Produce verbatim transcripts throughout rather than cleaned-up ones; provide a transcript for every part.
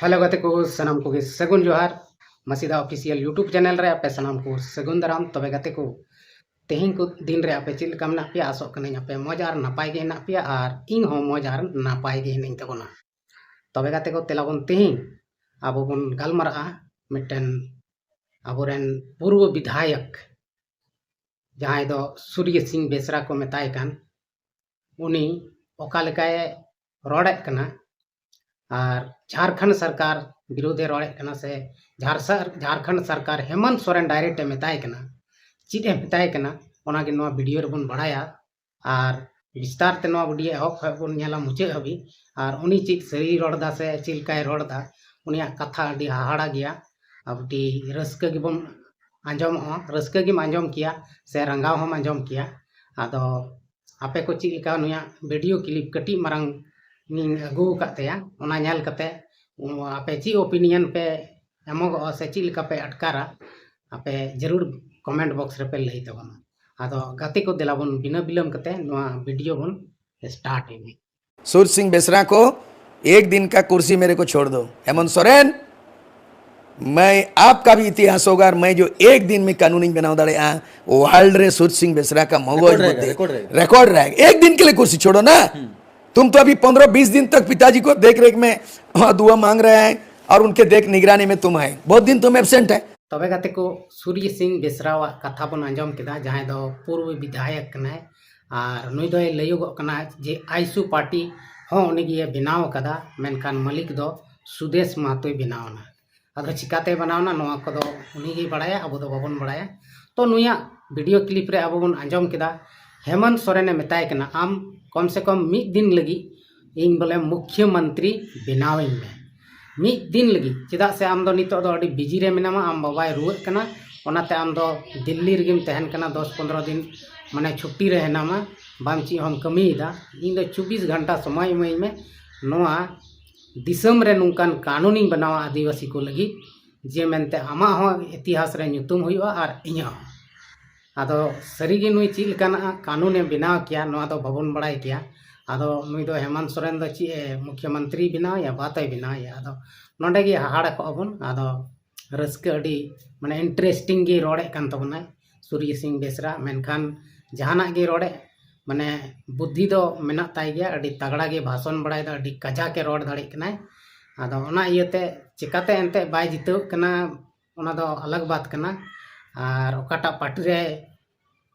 Hello ᱜᱟᱛᱮ ᱠᱚ, ᱥᱟᱱᱟᱢ ᱠᱚᱜᱮ ᱥᱟᱹᱜᱩᱱ ᱡᱚᱦᱟᱨ᱾ ᱢᱟᱹᱥᱤᱫᱟ ᱚᱯᱷᱤᱥᱤᱭᱟᱞ YouTube ᱪᱮᱱᱮᱞ ᱨᱮ ᱟᱯᱮ ᱥᱟᱱᱟᱢ ᱠᱚ ᱥᱟᱹᱜᱩᱱ ᱫᱟᱨᱟᱢ᱾ ᱛᱚᱵᱮ ᱜᱟᱛᱮ ᱠᱚ, ᱛᱮᱦᱮᱧ ᱠᱚ ᱫᱤᱱ ᱨᱮ ᱟᱯᱮ ᱪᱮᱫ ᱞᱮᱠᱟ ᱢᱮᱱᱟᱜ ᱯᱮᱭᱟ? ᱟᱥᱚᱜ ᱠᱟᱹᱱᱟᱹᱧ ᱟᱯᱮ ᱢᱚᱡᱽ ᱟᱨ ᱱᱟᱯᱟᱭ ᱜᱮ ᱦᱮᱱᱟᱜ ᱯᱮᱭᱟ, ᱟᱨ ᱤᱧ ᱦᱚᱸ ᱢᱚᱡᱽ ᱟᱨ ᱱᱟᱯᱟᱭ ᱜᱮ ᱦᱮᱱᱟᱹᱧ ᱛᱟᱵᱚᱱᱟ᱾ ᱛᱚᱵᱮ ᱜᱟᱛᱮ ᱠᱚ, ᱛᱮᱞᱟ ᱵᱚᱱ ᱛᱮᱦᱮᱧ ᱟᱵᱚ ᱵᱚᱱ ᱜᱟᱞᱢᱟᱨᱟᱜᱼᱟ ᱢᱤᱫᱴᱮᱱ ᱟᱵᱚᱨᱮᱱ ᱯᱩᱨᱵᱚ ᱵᱤᱫᱷᱟᱭᱚᱠ, ᱡᱟᱦᱟᱸᱭ ᱫᱚ ᱥᱩᱨᱭᱚ ᱥᱤᱝ ᱵᱮᱥᱨᱟ ᱠᱚ ᱢᱮᱛᱟᱭ ᱠᱟᱱ, ᱩᱱᱤ ᱚᱠᱟ ᱞᱮᱠᱟᱭ ᱨᱚᱲᱮᱫ ᱠᱟᱱᱟ ᱟᱨ ᱡᱷᱟᱲᱠᱷᱚᱸᱰ ᱥᱚᱨᱠᱟᱨ ᱵᱤᱨᱩᱫᱷᱮ ᱨᱚᱲᱮᱫ ᱠᱟᱱᱟ ᱥᱮ ᱡᱷᱟᱨᱥᱟ-, ᱡᱷᱟᱲᱠᱷᱚᱸᱰ ᱥᱚᱨᱠᱟᱨ ᱦᱮᱢᱚᱱᱛ ᱥᱚᱨᱮᱱ ᱰᱟᱭᱨᱮᱠᱴ ᱮ ᱢᱮᱛᱟᱭ ᱠᱟᱱᱟ, ᱪᱮᱫ ᱮ ᱢᱮᱛᱟᱭ ᱠᱟᱱᱟ, ᱚᱱᱟᱜᱮ ᱱᱚᱣᱟ ᱵᱷᱤᱰᱤᱭᱳ ᱨᱮᱵᱚᱱ ᱵᱟᱲᱟᱭᱟ᱾ ᱟᱨ ᱵᱤᱥᱛᱟᱨ ᱛᱮ ᱱᱚᱣᱟ ᱵᱷᱤᱰᱤᱭᱳ ᱮᱦᱚᱵ ᱠᱷᱚᱱ ᱵᱚᱱ ᱧᱮᱞᱟ ᱢᱩᱪᱟᱹᱫ ᱦᱟᱹᱵᱤᱡ᱾ ᱟᱨ ᱩᱱᱤ ᱪᱮᱫ ᱥᱟᱹᱨᱤᱭ ᱨᱚᱲ ᱮᱫᱟ ᱥᱮ ᱪᱮᱫ ᱞᱮᱠᱟᱭ ᱨᱚᱲ ᱮᱫᱟ, ᱩᱱᱤᱭᱟᱜ ᱠᱟᱛᱷᱟ ᱟᱹᱰᱤ ᱦᱟᱦᱟᱲᱟ ᱜᱮᱭᱟ᱾ ᱟᱹᱰᱤ ᱨᱟᱹᱥᱠᱟᱹ ᱜᱮᱵᱚᱱ ᱟᱸᱡᱚᱢᱚᱜᱼᱟ, ᱨᱟᱹᱥᱠᱟᱹ ᱜᱮᱢ ᱟᱸᱡᱚᱢ ᱠᱮᱭᱟ ᱥᱮ ᱨᱟᱸᱜᱟᱣ ᱦᱚᱸᱢ ᱟᱸᱡᱚᱢ ᱠᱮᱭᱟ᱾ ᱟᱫᱚ ᱟᱯᱮ ᱠᱚ ᱪᱮᱫ ᱞᱮᱠᱟ ᱱᱩᱭᱟᱜ ᱵᱷᱤᱰᱤᱭᱳ ᱠᱞᱤᱯ ᱠᱟᱹᱴᱤᱡ ᱢᱟᱨᱟᱝ ᱤᱧ ᱟᱹᱜᱩ ᱟᱠᱟᱫ ᱛᱟᱭᱟ, ᱚᱱᱟ ᱧᱮᱞ ᱠᱟᱛᱮ ᱟᱯᱮ ᱪᱮᱫ ᱚᱯᱤᱱᱤᱭᱚᱱ ᱯᱮ ᱮᱢᱚᱜᱚᱜᱼᱟ ᱥᱮ ᱪᱮᱫ ᱞᱮᱠᱟ ᱯᱮ ᱟᱴᱠᱟᱨᱟ, ᱟᱯᱮ ᱡᱟᱹᱨᱩᱲ ᱠᱚᱢᱮᱱᱴ ᱵᱚᱠᱥ ᱨᱮᱯᱮ ᱞᱟᱹᱭ ᱛᱟᱵᱚᱱᱟ᱾ ᱟᱫᱚ ᱜᱟᱛᱮ ᱠᱚ, ᱫᱮᱞᱟ ᱵᱚᱱ ᱵᱤᱱᱟᱹ ᱵᱤᱞᱚᱢ ᱠᱟᱛᱮ ᱱᱚᱣᱟ ᱵᱷᱤᱰᱤᱭᱳ ᱵᱚᱱ ᱥᱴᱟᱨᱴ ᱮᱫᱟ᱾ सूर सिंह बेसरा को एक दिन का कुर्सी मेरे को छोड़ दो। हेमंत सोरेन, मैं आपका भी इतिहास होगा और मैं जो एक दिन में कानून बनाव दाड़े, वर्ल्ड रे सूर सिंह बेसरा का मगज रिकॉर्ड रहेगा, बुद्धि रिकॉर्ड रहेगा। रिकॉर्ड रहेगा। एक दिन के लिए कुर्सी छोड़ो ना। तुम तो अभी पंद्रह बीस दिन तक पिताजी को देख रेख में वहाँ दुआ मांग रहे हैं और उनके देख निगरानी में तुम है, बहुत दिन तुम एब्सेंट है। ᱛᱚᱵᱮ ᱜᱟᱛᱮ ᱠᱚ, ᱥᱩᱨᱭᱚ ᱥᱤᱝ ᱵᱮᱥᱨᱟᱣᱟᱜ ᱠᱟᱛᱷᱟ ᱵᱚᱱ ᱟᱸᱡᱚᱢ ᱠᱮᱫᱟ, ᱡᱟᱦᱟᱸᱭ ᱫᱚ ᱯᱩᱨᱵᱚ ᱵᱤᱫᱷᱟᱭᱚᱠ ᱠᱟᱱᱟᱭ᱾ ᱟᱨ ᱱᱩᱭ ᱫᱚᱭ ᱞᱟᱹᱭᱚᱜᱚᱜ ᱠᱟᱱᱟ ᱡᱮ ᱟᱭᱥᱩ ᱯᱟᱨᱴᱤ ᱦᱚᱸ ᱩᱱᱤᱜᱮ ᱵᱮᱱᱟᱣ ᱟᱠᱟᱫᱟ, ᱢᱮᱱᱠᱷᱟᱱ ᱢᱟᱹᱞᱤᱠ ᱫᱚ ᱥᱩᱫᱮᱥ ᱢᱟᱦᱟᱛᱚᱭ ᱵᱮᱱᱟᱣ ᱮᱱᱟ᱾ ᱟᱫᱚ ᱪᱤᱠᱟᱛᱮ ᱵᱮᱱᱟᱣ ᱮᱱᱟ, ᱱᱚᱣᱟ ᱠᱚᱫᱚ ᱩᱱᱤᱜᱮᱭ ᱵᱟᱲᱟᱭᱟ, ᱟᱵᱚ ᱫᱚ ᱵᱟᱵᱚᱱ ᱵᱟᱲᱟᱭᱟ᱾ ᱛᱚ ᱱᱩᱭᱟᱜ ᱵᱷᱤᱰᱤᱭᱳ ᱠᱞᱤᱯ ᱨᱮ ᱟᱵᱚ ᱵᱚᱱ ᱟᱸᱡᱚᱢ ᱠᱮᱫᱟ, ᱦᱮᱢᱚᱱᱛ ᱥᱚᱨᱮᱱᱮ ᱢᱮᱛᱟᱭ ᱠᱟᱱᱟ, ᱟᱢ ᱠᱚᱢ ᱥᱮ ᱠᱚᱢ ᱢᱤᱫ ᱫᱤᱱ ᱞᱟᱹᱜᱤᱫ ᱤᱧ ᱵᱚᱞᱮ ᱢᱩᱠᱷᱭᱚ ᱢᱚᱱᱛᱨᱤ ᱵᱮᱱᱟᱣᱤᱧ ᱢᱮ᱾ ᱢᱤᱫ ᱫᱤᱱ ᱞᱟᱹᱜᱤᱫ, ᱪᱮᱫᱟᱜ ᱥᱮ ᱟᱢ ᱫᱚ ᱱᱤᱛᱚᱜ ᱫᱚ ᱟᱹᱰᱤ ᱵᱤᱡᱤ ᱨᱮ ᱢᱮᱱᱟᱢᱟ, ᱟᱢ ᱵᱟᱵᱟᱭ ᱨᱩᱣᱟᱹᱜ ᱠᱟᱱᱟ, ᱚᱱᱟᱛᱮ ᱟᱢ ᱫᱚ ᱫᱤᱞᱞᱤ ᱨᱮᱜᱮᱢ ᱛᱟᱦᱮᱱ ᱠᱟᱱᱟ, ᱫᱚᱥ ᱯᱚᱱᱨᱚ ᱫᱤᱱ ᱢᱟᱱᱮ ᱪᱷᱩᱴᱤ ᱨᱮ ᱦᱮᱱᱟᱢᱟ, ᱵᱟᱢ ᱪᱮᱫ ᱦᱚᱸᱢ ᱠᱟᱹᱢᱤᱭᱮᱫᱟ᱾ ᱤᱧ ᱫᱚ ᱪᱚᱵᱵᱤᱥ ᱜᱷᱚᱱᱴᱟ ᱥᱚᱢᱚᱭ ᱤᱢᱟᱹᱧ ᱢᱮ, ᱱᱚᱣᱟ ᱫᱤᱥᱚᱢ ᱨᱮ ᱱᱚᱝᱠᱟᱱ ᱠᱟᱹᱱᱩᱱᱤᱧ ᱵᱮᱱᱟᱣᱟ ᱟᱹᱫᱤᱵᱟᱹᱥᱤ ᱠᱚ ᱞᱟᱹᱜᱤᱫ, ᱡᱮ ᱢᱮᱱᱛᱮ ᱟᱢᱟᱜ ᱦᱚᱸ ᱤᱛᱤᱦᱟᱥ ᱨᱮ ᱧᱩᱛᱩᱢ ᱦᱩᱭᱩᱜᱼᱟ ᱟᱨ ᱤᱧᱟᱹᱜ ᱦᱚᱸ᱾ ᱟᱫᱚ ᱥᱟᱹᱨᱤᱜᱮ ᱱᱩᱭ ᱪᱮᱫ ᱞᱮᱠᱟᱱᱟᱜ ᱠᱟᱹᱱᱩᱱᱮ ᱵᱮᱱᱟᱣ ᱠᱮᱭᱟ, ᱱᱚᱣᱟ ᱫᱚ ᱵᱟᱵᱚᱱ ᱵᱟᱲᱟᱭ ᱠᱮᱭᱟ᱾ ᱟᱫᱚ ᱱᱩᱭ ᱫᱚ ᱦᱮᱢᱟᱱᱛ ᱥᱚᱨᱮᱱ ᱫᱚ ᱪᱮᱫ ᱮ ᱢᱩᱠᱷᱭᱚᱢᱚᱱᱛᱨᱤ ᱵᱮᱱᱟᱣᱮᱭᱟ? ᱵᱟᱛᱟᱭ ᱵᱮᱱᱟᱣᱮᱭᱟ᱾ ᱟᱫᱚ ᱱᱚᱰᱮ ᱜᱮ ᱦᱟᱦᱟᱲᱟ ᱠᱚᱜᱼᱟ ᱵᱚᱱ᱾ ᱟᱫᱚ ᱨᱟᱹᱥᱠᱟᱹ, ᱟᱹᱰᱤ ᱢᱟᱱᱮ interesting ᱜᱮ ᱨᱚᱲᱮᱫ ᱠᱟᱱ ᱛᱟᱵᱚᱱᱟᱭ ᱥᱩᱨᱭᱚ ᱥᱤᱝ ᱵᱮᱥᱨᱟ᱾ ᱢᱮᱱᱠᱷᱟᱱ ᱡᱟᱦᱟᱱᱟᱜ ᱜᱮ ᱨᱚᱲᱮᱫ, ᱢᱟᱱᱮ ᱵᱩᱫᱽᱫᱷᱤ ᱫᱚ ᱢᱮᱱᱟᱜ ᱛᱟᱭ ᱜᱮᱭᱟ, ᱟᱹᱰᱤ ᱛᱟᱜᱲᱟ ᱜᱮ ᱵᱷᱟᱥᱚᱱ ᱵᱟᱲᱟᱭᱮᱫᱟ, ᱟᱹᱰᱤ ᱠᱟᱡᱟᱠ ᱮ ᱨᱚᱲ ᱫᱟᱲᱮᱭᱟᱜ ᱠᱟᱱᱟᱭ᱾ ᱟᱫᱚ ᱚᱱᱟ ᱤᱭᱟᱹᱛᱮ ᱪᱮᱠᱟᱛᱮ ᱮᱱᱛᱮᱫ ᱵᱟᱭ ᱡᱤᱛᱟᱹᱣ ᱠᱟᱱᱟ, ᱚᱱᱟ ᱫᱚ ᱟᱞᱟᱜᱽ ᱵᱟᱛ ᱠᱟᱱᱟ᱾ ᱟᱨ ᱚᱠᱟᱴᱟᱜ ᱯᱟᱨᱴᱤ ᱨᱮ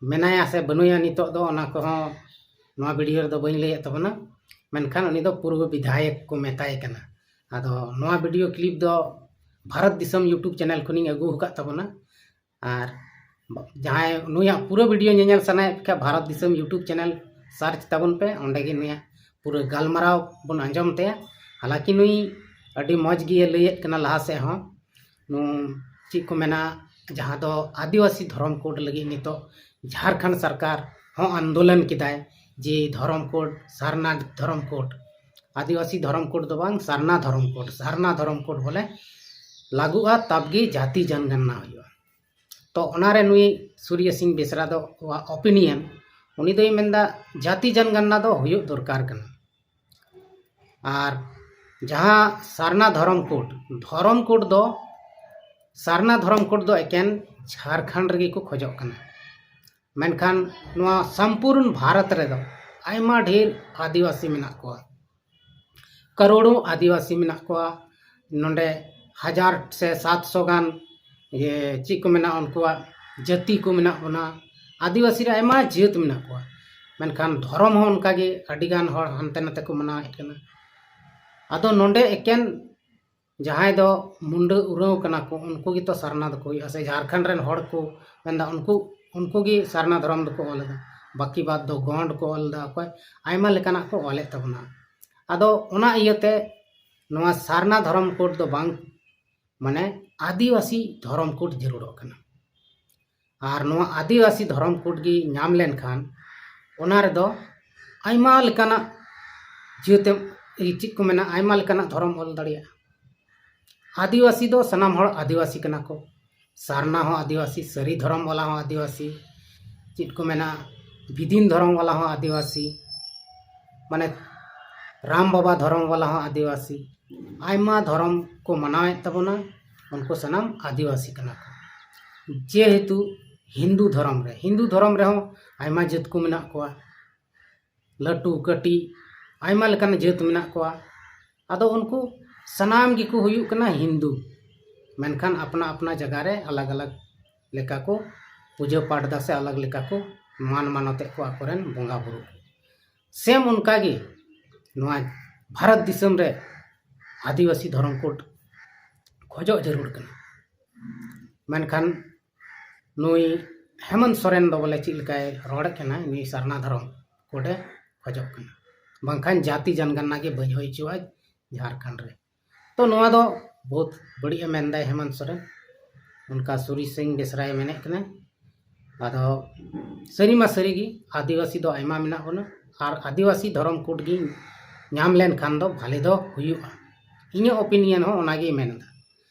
ᱢᱮᱱᱟᱭᱟ ᱥᱮ ᱵᱟᱹᱱᱩᱭᱟ ᱱᱤᱛᱚᱜ ᱫᱚ, ᱚᱱᱟ ᱠᱚᱦᱚᱸ ᱱᱚᱣᱟ ᱵᱷᱤᱰᱤᱭᱳ ᱨᱮᱫᱚ ᱵᱟᱹᱧ ᱞᱟᱹᱭᱮᱫ ᱛᱟᱵᱚᱱᱟ᱾ ᱢᱮᱱᱠᱷᱟᱱ ᱩᱱᱤ ᱫᱚ ᱯᱩᱨᱵᱚ ᱵᱤᱫᱷᱟᱭᱚᱠ ᱠᱚ ᱢᱮᱛᱟᱭ ᱠᱟᱱᱟ᱾ ᱟᱫᱚ ᱱᱚᱣᱟ ᱵᱷᱤᱰᱤᱭᱳ ᱠᱞᱤᱯ ᱫᱚ ᱵᱷᱟᱨᱚᱛ ᱫᱤᱥᱚᱢ YouTube ᱪᱮᱱᱮᱞ ᱠᱷᱚᱱᱤᱧ ᱟᱹᱜᱩ ᱟᱠᱟᱫ ᱛᱟᱵᱚᱱᱟ᱾ ᱟᱨ ᱡᱟᱦᱟᱸᱭ ᱱᱩᱭᱟᱜ ᱯᱩᱨᱟᱹ ᱵᱷᱤᱰᱤᱭᱳ ᱧᱮᱧᱮᱞ ᱥᱟᱱᱟᱭᱮᱫ ᱯᱮ ᱠᱷᱟᱱ, ᱵᱷᱟᱨᱚᱛ ᱫᱤᱥᱚᱢ YouTube ᱪᱮᱱᱮᱞ ᱥᱟᱨᱪ ᱛᱟᱵᱚᱱ ᱯᱮ, ᱚᱸᱰᱮ ᱜᱮ ᱱᱩᱭᱟᱜ ᱯᱩᱨᱟᱹ ᱜᱟᱞᱢᱟᱨᱟᱣ ᱵᱚᱱ ᱟᱸᱡᱚᱢ ᱛᱟᱭᱟ᱾ ᱦᱟᱞᱟᱸᱠᱤ ᱱᱩᱭ ᱟᱹᱰᱤ ᱢᱚᱡᱽ ᱜᱮ ᱞᱟᱹᱭᱮᱫ ᱠᱟᱱᱟ ᱞᱟᱦᱟ ᱥᱮᱫ ᱦᱚᱸ᱾ ᱱᱩ-, ᱪᱮᱫ ᱠᱚ ᱢᱮᱱᱟ, ᱡᱟᱦᱟᱸ ᱫᱚ ᱟᱹᱫᱤᱵᱟᱹᱥᱤ ᱫᱷᱚᱨᱚᱢ ᱠᱳᱰ ᱞᱟᱹᱜᱤᱫ ᱱᱤᱛᱚᱜ ᱡᱷᱟᱲᱠᱷᱚᱸᱰ ᱥᱚᱨᱠᱟᱨ ᱦᱚᱸ ᱟᱱᱫᱳᱞᱚᱱ ᱠᱮᱫᱟᱭ ᱡᱮ ᱫᱷᱚᱨᱚᱢ ᱠᱳᱰ, ᱥᱟᱨᱱᱟ ᱫᱷᱚᱨᱚᱢ ᱠᱳᱰ, ᱟᱹᱫᱤᱵᱟᱹᱥᱤ ᱫᱷᱚᱨᱚᱢ ᱠᱳᱰ ᱫᱚ ᱵᱟᱝ, ᱥᱟᱨᱱᱟ ᱫᱷᱚᱨᱚᱢ ᱠᱳᱰ, ᱥᱟᱨᱱᱟ ᱫᱷᱚᱨᱚᱢ ᱠᱳᱰ ᱵᱚᱞᱮ ᱞᱟᱹᱜᱩᱜᱼᱟ, ᱛᱟᱵ ᱜᱮ ᱡᱟᱹᱛᱤ ᱡᱚᱱᱜᱚᱱᱱᱟ ᱦᱩᱭᱩᱜᱼᱟ᱾ ᱛᱚ ᱚᱱᱟᱨᱮ ᱱᱩᱭ ᱥᱩᱨᱭᱚ ᱥᱤᱝ ᱵᱮᱥᱨᱟ ᱫᱚ ᱚᱯᱤᱱᱤᱭᱚᱱ, ᱩᱱᱤ ᱫᱚᱭ ᱢᱮᱱᱫᱟ ᱡᱟᱹᱛᱤ ᱡᱚᱱᱜᱚᱱᱱᱟ ᱫᱚ ᱦᱩᱭᱩᱜ ᱫᱚᱨᱠᱟᱨ ᱠᱟᱱᱟ᱾ ᱟᱨ ᱡᱟᱦᱟᱸ ᱥᱟᱨᱱᱟ ᱫᱷᱚᱨᱚᱢ ᱠᱳᱰ, ᱫᱷᱚᱨᱚᱢ ᱠᱳᱰ ᱫᱚ, ᱥᱟᱨᱱᱟ ᱫᱷᱚᱨᱚᱢ ᱠᱳᱰ ᱫᱚ ᱮᱠᱮᱱ ᱡᱷᱟᱲᱠᱷᱚᱸᱰ ᱨᱮᱜᱮ ᱠᱚ ᱠᱷᱚᱡᱚᱜ ᱠᱟᱱᱟ᱾ ᱢᱮᱱᱠᱷᱟᱱ ᱱᱚᱣᱟ ᱥᱚᱢᱯᱩᱨᱱ ᱵᱷᱟᱨᱚᱛ ᱨᱮᱫᱚ ᱟᱭᱢᱟ ᱰᱷᱮᱨ ᱟᱹᱫᱤᱵᱟᱹᱥᱤ ᱢᱮᱱᱟᱜ ᱠᱚᱣᱟ, ᱠᱟᱨᱳᱲᱚ ᱟᱹᱫᱤᱵᱟᱹᱥᱤ ᱢᱮᱱᱟᱜ ᱠᱚᱣᱟ᱾ ᱱᱚᱰᱮ ᱦᱟᱡᱟᱨ ᱥᱮ ᱥᱟᱛᱥᱚ ᱜᱟᱱ, ᱤᱭᱟᱹ, ᱪᱮᱫ ᱠᱚ ᱢᱮᱱᱟ, ᱩᱱᱠᱩᱣᱟᱜ ᱡᱟᱹᱛᱤ ᱠᱚ ᱢᱮᱱᱟᱜ ᱵᱚᱱᱟ᱾ ᱟᱹᱫᱤᱵᱟᱹᱥᱤ ᱨᱮ ᱟᱭᱢᱟ ᱡᱟᱹᱛ ᱢᱮᱱᱟᱜ ᱠᱚᱣᱟ, ᱢᱮᱱᱠᱷᱟᱱ ᱫᱷᱚᱨᱚᱢ ᱦᱚᱸ ᱚᱱᱠᱟᱜᱮ ᱟᱹᱰᱤᱜᱟᱱ ᱦᱚᱲ ᱦᱟᱱᱛᱮ ᱱᱟᱛᱮ ᱠᱚ ᱢᱟᱱᱟᱣᱮᱫ ᱠᱟᱱᱟ᱾ ᱟᱫᱚ ᱱᱚᱰᱮ ᱮᱠᱮᱱ ᱡᱟᱦᱟᱸᱭ ᱫᱚ ᱢᱩᱱᱰᱟᱹ ᱩᱨᱟᱹᱣ ᱠᱟᱱᱟ ᱠᱚ, ᱩᱱᱠᱩ ᱜᱮᱛᱚ ᱥᱟᱨᱱᱟ ᱫᱚᱠᱚ ᱦᱩᱭᱩᱜᱼᱟ, ᱥᱮ ᱡᱷᱟᱲᱠᱷᱚᱸᱰ ᱨᱮᱱ ᱦᱚᱲ ᱠᱚ ᱢᱮᱱᱫᱟ, ᱩᱱᱠᱩ, ᱩᱱᱠᱩ ᱜᱮ ᱥᱟᱨᱱᱟ ᱫᱷᱚᱨᱚᱢ ᱫᱚᱠᱚ ᱚᱞ ᱮᱫᱟ᱾ ᱵᱟᱹᱠᱤ ᱵᱟᱫ ᱫᱚ ᱜᱚᱸᱰ ᱠᱚ ᱚᱞ ᱮᱫᱟ, ᱚᱠᱚᱭ ᱟᱭᱢᱟ ᱞᱮᱠᱟᱱᱟᱜ ᱠᱚ ᱚᱞᱮᱫ ᱛᱟᱵᱚᱱᱟ᱾ ᱟᱫᱚ ᱚᱱᱟ ᱤᱭᱟᱹᱛᱮ ᱱᱚᱣᱟ ᱥᱟᱨᱱᱟ ᱫᱷᱚᱨᱚᱢ ᱠᱳᱰ ᱫᱚ ᱵᱟᱝ, ᱢᱟᱱᱮ ᱟᱹᱫᱤᱵᱟᱹᱥᱤ ᱫᱷᱚᱨᱚᱢ ᱠᱳᱰ ᱡᱟᱹᱨᱩᱲᱚᱜ ᱠᱟᱱᱟ᱾ ᱟᱨ ᱱᱚᱣᱟ ᱟᱹᱫᱤᱵᱟᱹᱥᱤ ᱫᱷᱚᱨᱚᱢ ᱠᱳᱰ ᱜᱮ ᱧᱟᱢ ᱞᱮᱱᱠᱷᱟᱱ, ᱚᱱᱟ ᱨᱮᱫᱚ ᱟᱭᱢᱟ ᱞᱮᱠᱟᱱᱟᱜ ᱡᱟᱹᱛ ᱮᱢ, ᱪᱮᱫ ᱠᱚ ᱢᱮᱱᱟ, ᱟᱭᱢᱟ ᱞᱮᱠᱟᱱᱟᱜ ᱫᱷᱚᱨᱚᱢ ᱚᱞ ᱫᱟᱲᱮᱭᱟᱜᱼᱟ᱾ ᱟᱹᱫᱤᱵᱟᱹᱥᱤ ᱫᱚ ᱥᱟᱱᱟᱢ ᱦᱚᱲ ᱟᱹᱫᱤᱵᱟᱹᱥᱤ ᱠᱟᱱᱟ ᱠᱚ᱾ ᱥᱟᱨᱱᱟ ᱦᱚᱸ ᱟᱹᱫᱤᱵᱟᱹᱥᱤ, ᱥᱟᱹᱨᱤ ᱫᱷᱚᱨᱚᱢ ᱵᱟᱞᱟ ᱦᱚᱸ ᱟᱹᱫᱤᱵᱟᱹᱥᱤ, ᱪᱮᱫ ᱠᱚ ᱢᱮᱱᱟ, ᱵᱤᱫᱤᱱ ᱫᱷᱚᱨᱚᱢ ᱵᱟᱞᱟ ᱦᱚᱸ ᱟᱹᱫᱤᱵᱟᱹᱥᱤ, ᱢᱟᱱᱮ ᱨᱟᱢ ᱵᱟᱵᱟ ᱫᱷᱚᱨᱚᱢ ᱵᱟᱞᱟ ᱦᱚᱸ ᱟᱹᱫᱤᱵᱟᱹᱥᱤ, ᱟᱭᱢᱟ ᱫᱷᱚᱨᱚᱢ ᱠᱚ ᱢᱟᱱᱟᱣᱮᱫ ᱛᱟᱵᱚᱱᱟ, ᱩᱱᱠᱩ ᱥᱟᱱᱟᱢ ᱟᱹᱫᱤᱵᱟᱹᱥᱤ ᱠᱟᱱᱟ ᱠᱚ᱾ ᱡᱮᱦᱮᱛᱩ ᱦᱤᱱᱫᱩ ᱫᱷᱚᱨᱚᱢ ᱨᱮ, ᱦᱤᱱᱫᱩ ᱫᱷᱚᱨᱚᱢ ᱨᱮᱦᱚᱸ ᱟᱭᱢᱟ ᱡᱟᱹᱛ ᱠᱚ ᱢᱮᱱᱟᱜ ᱠᱚᱣᱟ, ᱞᱟᱹᱴᱩ ᱠᱟᱹᱴᱤᱡ ᱟᱭᱢᱟ ᱞᱮᱠᱟᱱ ᱡᱟᱹᱛ ᱢᱮᱱᱟᱜ ᱠᱚᱣᱟ᱾ ᱟᱫᱚ ᱩᱱᱠᱩ ᱥᱟᱱᱟᱢ ᱜᱮᱠᱚ ᱦᱩᱭᱩᱜ ᱠᱟᱱᱟ ᱦᱤᱱᱫᱩ, ᱢᱮᱱᱠᱷᱟᱱ ᱟᱯᱱᱟ ᱟᱯᱱᱟ ᱡᱟᱭᱜᱟ ᱨᱮ ᱟᱞᱟᱜᱽ ᱟᱞᱟᱜᱽ ᱞᱮᱠᱟ ᱠᱚ ᱯᱩᱡᱟᱹ ᱯᱟᱴ ᱫᱟ ᱥᱮ ᱟᱞᱟᱜᱽ ᱞᱮᱠᱟ ᱠᱚ ᱢᱟᱱ ᱢᱟᱱᱚᱛᱮᱫ ᱠᱚᱣᱟ ᱟᱠᱚᱨᱮᱱ ᱵᱚᱸᱜᱟ ᱵᱩᱨᱩ ᱠᱚ᱾ ᱥᱮᱢ ᱚᱱᱠᱟᱜᱮ ᱱᱚᱣᱟ ᱵᱷᱟᱨᱚᱛ ᱫᱤᱥᱚᱢ ᱨᱮ ᱟᱹᱫᱤᱵᱟᱹᱥᱤ ᱫᱷᱚᱨᱚᱢ ᱠᱳᱰ ᱠᱷᱚᱡᱚᱜ ᱡᱟᱹᱨᱩᱲ ᱠᱟᱱᱟ᱾ ᱢᱮᱱᱠᱷᱟᱱ ᱱᱩᱭ ᱦᱮᱢᱚᱱᱛ ᱥᱚᱨᱮᱱ ᱫᱚ ᱵᱚᱞᱮ ᱪᱮᱫ ᱞᱮᱠᱟᱭ ᱨᱚᱲᱮᱫ ᱠᱟᱱᱟ, ᱱᱩᱭ ᱥᱟᱨᱱᱟ ᱫᱷᱚᱨᱚᱢ ᱠᱳᱰᱮ ᱠᱷᱚᱡᱚᱜ ᱠᱟᱱᱟ, ᱵᱟᱝᱠᱷᱟᱱ ᱡᱟᱹᱛᱤ ᱡᱚᱱᱜᱚᱱᱱᱟ ᱜᱮ ᱵᱟᱹᱧ ᱦᱩᱭ ᱦᱚᱪᱚᱣᱟᱜᱼᱟ ᱡᱷᱟᱲᱠᱷᱚᱸᱰ ᱨᱮ᱾ ᱛᱚ ᱱᱚᱣᱟ ᱫᱚ ᱵᱚᱦᱩᱛ ᱵᱟᱹᱲᱤᱡ ᱮ ᱢᱮᱱᱫᱟᱭ ᱦᱮᱢᱚᱱᱛ ᱥᱚᱨᱮᱱ, ᱚᱱᱠᱟ ᱥᱩᱨᱤ ᱥᱤᱝ ᱵᱮᱥᱨᱟᱭ ᱢᱮᱱᱮᱫ ᱠᱟᱱᱟ᱾ ᱟᱫᱚ ᱥᱟᱹᱨᱤ ᱢᱟ ᱥᱟᱹᱨᱤ ᱜᱮ, ᱟᱹᱫᱤᱵᱟᱹᱥᱤ ᱫᱚ ᱟᱭᱢᱟ ᱢᱮᱱᱟᱜ ᱵᱚᱱᱟ, ᱟᱨ ᱟᱹᱫᱤᱵᱟᱹᱥᱤ ᱫᱷᱚᱨᱚᱢ ᱠᱳᱰ ᱜᱮ ᱧᱟᱢ ᱞᱮᱱᱠᱷᱟᱱ ᱫᱚ ᱵᱷᱟᱞᱮ ᱫᱚ ᱦᱩᱭᱩᱜᱼᱟ᱾ ᱤᱧᱟᱹᱜ ᱚᱯᱤᱱᱤᱭᱚᱱ ᱦᱚᱸ ᱚᱱᱟᱜᱮᱭ ᱢᱮᱱᱫᱟ᱾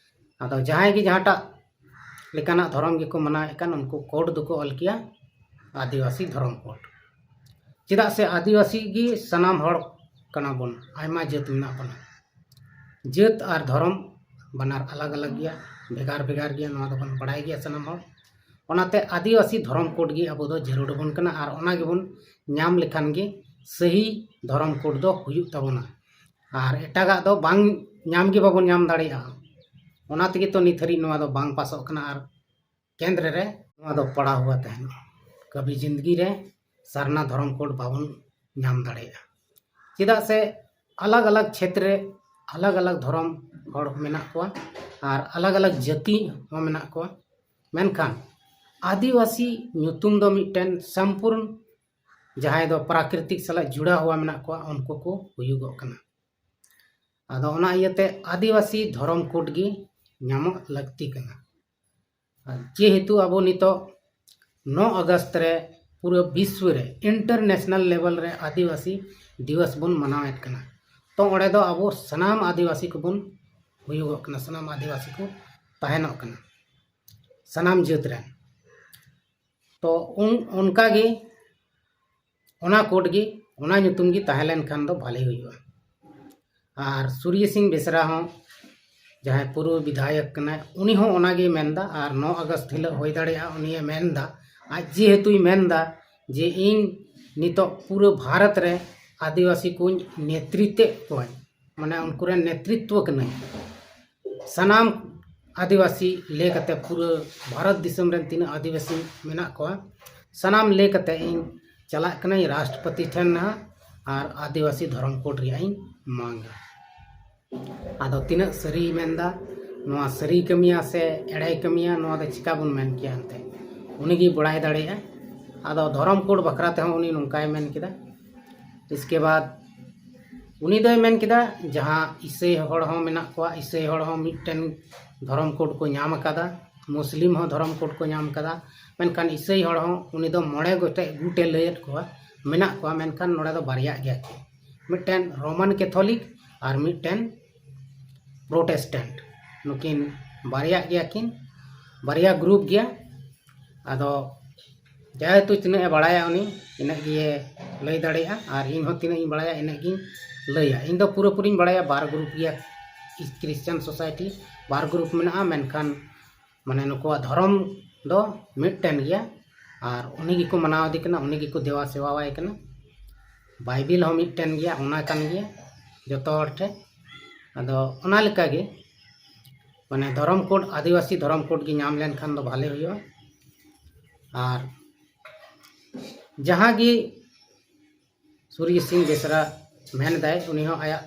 ᱟᱫᱚ ᱡᱟᱦᱟᱸᱭ ᱜᱮ ᱡᱟᱦᱟᱸᱴᱟᱜ ᱞᱮᱠᱟᱱᱟᱜ ᱫᱷᱚᱨᱚᱢ ᱜᱮᱠᱚ ᱢᱟᱱᱟᱣᱮᱫ ᱠᱟᱱ, ᱩᱱᱠᱩ ᱠᱳᱰ ᱫᱚᱠᱚ ᱚᱞ ᱠᱮᱭᱟ ᱟᱹᱫᱤᱵᱟᱹᱥᱤ ᱫᱷᱚᱨᱚᱢ ᱠᱳᱰ᱾ ᱪᱮᱫᱟᱜ ᱥᱮ ᱟᱹᱫᱤᱵᱟᱹᱥᱤ ᱜᱮ ᱥᱟᱱᱟᱢ ᱦᱚᱲ ᱠᱟᱱᱟ ᱵᱚᱱ, ᱟᱭᱢᱟ ᱡᱟᱹᱛ ᱢᱮᱱᱟᱜ ᱵᱚᱱᱟ᱾ ᱡᱟᱹᱛ ᱟᱨ ᱫᱷᱚᱨᱚᱢ ᱵᱟᱱᱟᱨ ᱟᱞᱟᱜᱽ ᱟᱞᱟᱜᱽ ᱜᱮᱭᱟ, ᱵᱷᱮᱜᱟᱨ ᱵᱷᱮᱜᱟᱨ ᱜᱮᱭᱟ, ᱱᱚᱣᱟ ᱫᱚᱵᱚᱱ ᱵᱟᱲᱟᱭ ᱜᱮᱭᱟ ᱥᱟᱱᱟᱢ ᱦᱚᱲ᱾ ᱚᱱᱟᱛᱮ ᱟᱹᱫᱤᱵᱟᱹᱥᱤ ᱫᱷᱚᱨᱚᱢ ᱠᱳᱰ ᱜᱮ ᱟᱵᱚ ᱫᱚ ᱡᱟᱹᱨᱩᱲ ᱟᱵᱚᱱ ᱠᱟᱱᱟ, ᱟᱨ ᱚᱱᱟ ᱜᱮᱵᱚᱱ ᱧᱟᱢ ᱞᱮᱠᱷᱟᱱ ᱜᱮ ᱥᱟᱹᱦᱤ ᱫᱷᱚᱨᱚᱢ ᱠᱳᱰ ᱫᱚ ᱦᱩᱭᱩᱜ ᱛᱟᱵᱚᱱᱟ᱾ ᱟᱨ ᱮᱴᱟᱜᱟᱜ ᱫᱚ ᱵᱟᱝ ᱧᱟᱢ ᱜᱮ ᱵᱟᱵᱚᱱ ᱧᱟᱢ ᱫᱟᱲᱮᱭᱟᱜᱼᱟ᱾ ᱚᱱᱟ ᱛᱮᱜᱮ ᱛᱚ ᱱᱤᱛ ᱦᱟᱹᱨᱤᱡ ᱱᱚᱣᱟ ᱫᱚ ᱵᱟᱝ ᱯᱟᱥᱚᱜ ᱠᱟᱱᱟ, ᱟᱨ ᱠᱮᱱᱫᱨᱚ ᱨᱮ ᱱᱚᱣᱟ ᱫᱚ ᱯᱟᱲᱟᱣ ᱦᱩᱭᱟ ᱛᱟᱦᱮᱱᱟ᱾ ᱠᱟᱹᱵᱷᱤ ᱡᱤᱱᱫᱜᱤ ᱨᱮ ᱥᱟᱨᱱᱟ ᱫᱷᱚᱨᱚᱢ ᱠᱳᱰ ᱵᱟᱵᱚᱱ ᱧᱟᱢ ᱫᱟᱲᱮᱭᱟᱜᱼᱟ᱾ ᱪᱮᱫᱟᱜ ᱥᱮ ᱟᱞᱟᱜᱽ ᱟᱞᱟᱜᱽ ᱪᱷᱮᱛᱨᱮ ᱟᱞᱟᱜᱽ ᱟᱞᱟᱜᱽ ᱫᱷᱚᱨᱚᱢ ᱦᱚᱲ ᱢᱮᱱᱟᱜ ᱠᱚᱣᱟ ᱟᱨ ᱟᱞᱟᱜᱽ ᱟᱞᱟᱜᱽ ᱡᱟᱹᱛᱤ ᱦᱚᱸ ᱢᱮᱱᱟᱜ ᱠᱚᱣᱟ᱾ ᱢᱮᱱᱠᱷᱟᱱ ᱟᱹᱫᱤᱵᱟᱹᱥᱤ ᱧᱩᱛᱩᱢ ᱫᱚ ᱢᱤᱫᱴᱮᱱ ᱥᱚᱢᱯᱩᱨᱱ, ᱡᱟᱦᱟᱸᱭ ᱫᱚ ᱯᱨᱟᱠᱨᱤᱛᱤᱠ ᱥᱟᱞᱟᱜ ᱡᱩᱲᱟᱣ ᱦᱩᱭᱟ ᱢᱮᱱᱟᱜ ᱠᱚᱣᱟ, ᱩᱱᱠᱩ ᱠᱚ ᱦᱩᱭᱩᱜᱚᱜ ᱠᱟᱱᱟ᱾ ᱟᱫᱚ ᱚᱱᱟ ᱤᱭᱟᱹᱛᱮ ᱟᱹᱫᱤᱵᱟᱹᱥᱤ ᱫᱷᱚᱨᱚᱢ ᱠᱳᱰ ᱜᱮ ᱧᱟᱢᱚᱜ ᱞᱟᱹᱠᱛᱤ ᱠᱟᱱᱟ᱾ ᱟᱨ ᱡᱮᱦᱮᱛᱩ ᱟᱵᱚ ᱱᱤᱛᱚᱜ ᱱᱚ ᱟᱜᱚᱥᱴ ᱨᱮ ᱯᱩᱨᱟᱹ ᱵᱤᱥᱣ ᱨᱮ ᱤᱱᱴᱟᱨᱱᱮᱥᱱᱟᱞ ᱞᱮᱵᱮᱞ ᱨᱮ ᱟᱹᱫᱤᱵᱟᱹᱥᱤ ᱫᱤᱵᱚᱥ ᱵᱚᱱ ᱢᱟᱱᱟᱣᱮᱫ ᱠᱟᱱᱟ, ᱛᱚ ᱚᱸᱰᱮ ᱫᱚ ᱟᱵᱚ ᱥᱟᱱᱟᱢ ᱟᱹᱫᱤᱵᱟᱹᱥᱤ ᱠᱚᱵᱚᱱ ᱦᱩᱭᱩᱜᱚᱜ ᱠᱟᱱᱟ, ᱥᱟᱱᱟᱢ ᱟᱹᱫᱤᱵᱟᱹᱥᱤ ᱠᱚ ᱛᱟᱦᱮᱱᱚᱜ ᱠᱟᱱᱟ, ᱥᱟᱱᱟᱢ ᱡᱟᱹᱛ ᱨᱮᱱ᱾ ᱛᱚ ᱩᱱ ᱚᱱᱠᱟ ᱜᱮ ᱚᱱᱟ ᱠᱳᱰ ᱜᱮ ᱚᱱᱟ ᱧᱩᱛᱩᱢ ᱜᱮ ᱛᱟᱦᱮᱸ ᱞᱮᱱᱠᱷᱟᱱ ᱫᱚ ᱵᱷᱟᱞᱮ ᱦᱩᱭᱩᱜᱼᱟ᱾ ᱟᱨ ᱥᱩᱨᱡᱤᱛ ᱥᱤᱝ ᱵᱮᱥᱨᱟ ᱦᱚᱸ, ᱡᱟᱦᱟᱸᱭ ᱯᱩᱨᱵᱚ ᱵᱤᱫᱷᱟᱭᱚᱠ ᱠᱟᱱᱟᱭ, ᱩᱱᱤ ᱦᱚᱸ ᱚᱱᱟᱜᱮ ᱢᱮᱱᱫᱟ᱾ ᱟᱨ ᱱᱚ ᱟᱜᱚᱥᱴ ᱦᱤᱞᱳᱜ ᱦᱩᱭ ᱫᱟᱲᱮᱭᱟᱜᱼᱟ, ᱩᱱᱤᱭᱮ ᱢᱮᱱᱫᱟ, ᱟᱡ ᱡᱮᱦᱮᱛᱩᱭ ᱢᱮᱱᱫᱟ ᱡᱮ ᱤᱧ ᱱᱤᱛᱚᱜ ᱯᱩᱨᱟᱹ ᱵᱷᱟᱨᱚᱛ ᱨᱮ ᱟᱹᱫᱤᱵᱟᱹᱥᱤ ᱠᱚᱧ ᱱᱮᱛᱨᱤᱛᱮᱫ ᱠᱚᱣᱟᱧ, ᱢᱟᱱᱮ ᱩᱱᱠᱩ ᱨᱮᱱ ᱱᱮᱛᱨᱤᱛᱣᱚ ᱠᱟᱹᱱᱟᱹᱧ, ᱥᱟᱱᱟᱢ ᱟᱹᱫᱤᱵᱟᱹᱥᱤ ᱞᱟᱹᱭ ᱠᱟᱛᱮ, ᱯᱩᱨᱟᱹ ᱵᱷᱟᱨᱚᱛ ᱫᱤᱥᱚᱢ ᱨᱮᱱ ᱛᱤᱱᱟᱹᱜ ᱟᱹᱫᱤᱵᱟᱹᱥᱤ ᱢᱮᱱᱟᱜ ᱠᱚᱣᱟ, ᱥᱟᱱᱟᱢ ᱞᱟᱹᱭ ᱠᱟᱛᱮ ᱤᱧ ᱪᱟᱞᱟᱜ ᱠᱟᱹᱱᱟᱹᱧ ᱨᱟᱥᱴᱨᱚᱯᱚᱛᱤ ᱴᱷᱮᱱ ᱱᱟᱦᱟᱜ ᱟᱨ ᱟᱹᱫᱤᱵᱟᱹᱥᱤ ᱫᱷᱚᱨᱚᱢ ᱠᱳᱰ ᱨᱮᱭᱟᱜ ᱤᱧ ᱢᱟᱝᱟ᱾ ᱟᱫᱚ ᱛᱤᱱᱟᱹᱜ ᱥᱟᱹᱨᱤᱭ ᱢᱮᱱᱫᱟ, ᱱᱚᱣᱟ ᱥᱟᱹᱨᱤᱭ ᱠᱟᱹᱢᱤᱭᱟ ᱥᱮ ᱮᱲᱮᱭ ᱠᱟᱹᱢᱤᱭᱟ, ᱱᱚᱣᱟ ᱫᱚ ᱪᱤᱠᱟ ᱵᱚᱱ ᱢᱮᱱ ᱠᱮᱭᱟ ᱮᱱᱛᱮ? ᱩᱱᱤᱜᱮᱭ ᱵᱟᱲᱟᱭ ᱫᱟᱲᱮᱭᱟᱜᱼᱟ᱾ ᱟᱫᱚ ᱫᱷᱚᱨᱚᱢ ᱠᱳᱰ ᱵᱟᱠᱷᱨᱟ ᱛᱮᱦᱚᱸ ᱩᱱᱤ ᱱᱚᱝᱠᱟᱭ ᱢᱮᱱ ᱠᱮᱫᱟ᱾ ᱤᱥᱠᱮ ᱵᱟᱫ ᱩᱱᱤ ᱫᱚᱭ ᱢᱮᱱ ᱠᱮᱫᱟ, ᱡᱟᱦᱟᱸ ᱤᱥᱟᱹᱭ ᱦᱚᱲ ᱦᱚᱸ ᱢᱮᱱᱟᱜ ᱠᱚᱣᱟ, ᱤᱥᱟᱹᱭ ᱦᱚᱲ ᱦᱚᱸ ᱢᱤᱫᱴᱮᱱ ᱫᱷᱚᱨᱚᱢ ᱠᱳᱰ ᱠᱚ ᱧᱟᱢ ᱟᱠᱟᱫᱟ, ᱢᱩᱥᱞᱤᱢ ᱦᱚᱸ ᱫᱷᱚᱨᱚᱢ ᱠᱳᱰ ᱠᱚ ᱧᱟᱢ ᱟᱠᱟᱫᱟ, ᱢᱮᱱᱠᱷᱟᱱ ᱤᱥᱟᱹᱭ ᱦᱚᱲ ᱦᱚᱸ ᱩᱱᱤ ᱫᱚ ᱢᱚᱬᱮ ᱜᱚᱴᱮᱡ ᱜᱩᱴᱮ ᱞᱟᱹᱭᱮᱫ ᱠᱚᱣᱟ, ᱢᱮᱱᱟᱜ ᱠᱚᱣᱟ, ᱢᱮᱱᱠᱷᱟᱱ ᱱᱚᱰᱮ ᱫᱚ ᱵᱟᱨᱭᱟᱜ ᱜᱮᱭᱟ ᱠᱤᱱ, ᱢᱤᱫᱴᱮᱱ ᱨᱳᱢᱟᱱ ᱠᱮᱛᱷᱚᱞᱤᱠ ᱟᱨ ᱢᱤᱫᱴᱮᱱ ᱯᱨᱚᱴᱮᱥᱴᱮᱱᱴ᱾ ᱱᱩᱠᱤᱱ ᱵᱟᱨᱭᱟᱜ ᱜᱮᱭᱟ ᱠᱤᱱ, ᱵᱟᱨᱭᱟ ᱜᱨᱩᱯ ᱜᱮᱭᱟ᱾ ᱟᱫᱚ ᱡᱮᱦᱮᱛᱩ ᱛᱤᱱᱟᱹᱜ ᱮ ᱵᱟᱲᱟᱭᱟ ᱩᱱᱤ, ᱤᱱᱟᱹᱜ ᱜᱮ ᱞᱟᱹᱭ ᱫᱟᱲᱮᱭᱟᱜᱼᱟ, ᱟᱨ ᱤᱧ ᱦᱚᱸ ᱛᱤᱱᱟᱹᱜ ᱤᱧ ᱵᱟᱲᱟᱭᱟ ᱤᱱᱟᱹᱜ ᱜᱤᱧ ᱞᱟᱹᱭᱟ᱾ ᱤᱧ ᱫᱚ ᱯᱩᱨᱟᱹᱯᱩᱨᱤᱧ ᱵᱟᱲᱟᱭᱟ, ᱵᱟᱨ ᱜᱨᱩᱯ ᱜᱮᱭᱟ ᱠᱷᱨᱤᱥᱪᱟᱱ ᱥᱳᱥᱟᱭᱴᱤ, ᱵᱟᱨ ᱜᱨᱩᱯ ᱢᱮᱱᱟᱜᱼᱟ, ᱢᱮᱱᱠᱷᱟᱱ ᱢᱟᱱᱮ ᱱᱩᱠᱩᱣᱟᱜ ᱫᱷᱚᱨᱚᱢ ᱫᱚ ᱢᱤᱫᱴᱮᱱ ᱜᱮᱭᱟ, ᱟᱨ ᱩᱱᱤ ᱜᱮᱠᱚ ᱢᱟᱱᱟᱣ ᱤᱫᱤ ᱠᱟᱱᱟ, ᱩᱱᱤ ᱜᱮᱠᱚ ᱫᱮᱵᱟ ᱥᱮᱵᱟᱣᱟᱭ ᱠᱟᱱᱟ᱾ ᱵᱟᱭᱵᱮᱞ ᱦᱚᱸ ᱢᱤᱫᱴᱮᱱ ᱜᱮᱭᱟ, ᱚᱱᱟ ᱠᱟᱱ ᱜᱮᱭᱟ ᱡᱚᱛᱚ ᱦᱚᱲ ᱴᱷᱮᱱ᱾ ᱟᱫᱚ ᱚᱱᱟ ᱞᱮᱠᱟᱜᱮ ᱢᱟᱱᱮ ᱫᱷᱚᱨᱚᱢ ᱠᱳᱰ, ᱟᱹᱫᱤᱵᱟᱹᱥᱤ ᱫᱷᱚᱨᱚᱢ ᱠᱳᱰ ᱜᱮ ᱧᱟᱢ ᱞᱮᱱᱠᱷᱟᱱ ᱫᱚ ᱵᱷᱟᱞᱮ ᱦᱩᱭᱩᱜᱼᱟ᱾ ᱟᱨ ᱡᱟᱦᱟᱸ ᱜᱮ ᱥᱩᱨᱡᱤᱛ ᱥᱤᱝ ᱵᱮᱥᱨᱟ ᱢᱮᱱᱫᱟᱭ, ᱩᱱᱤ ᱦᱚᱸ ᱟᱭᱟᱜ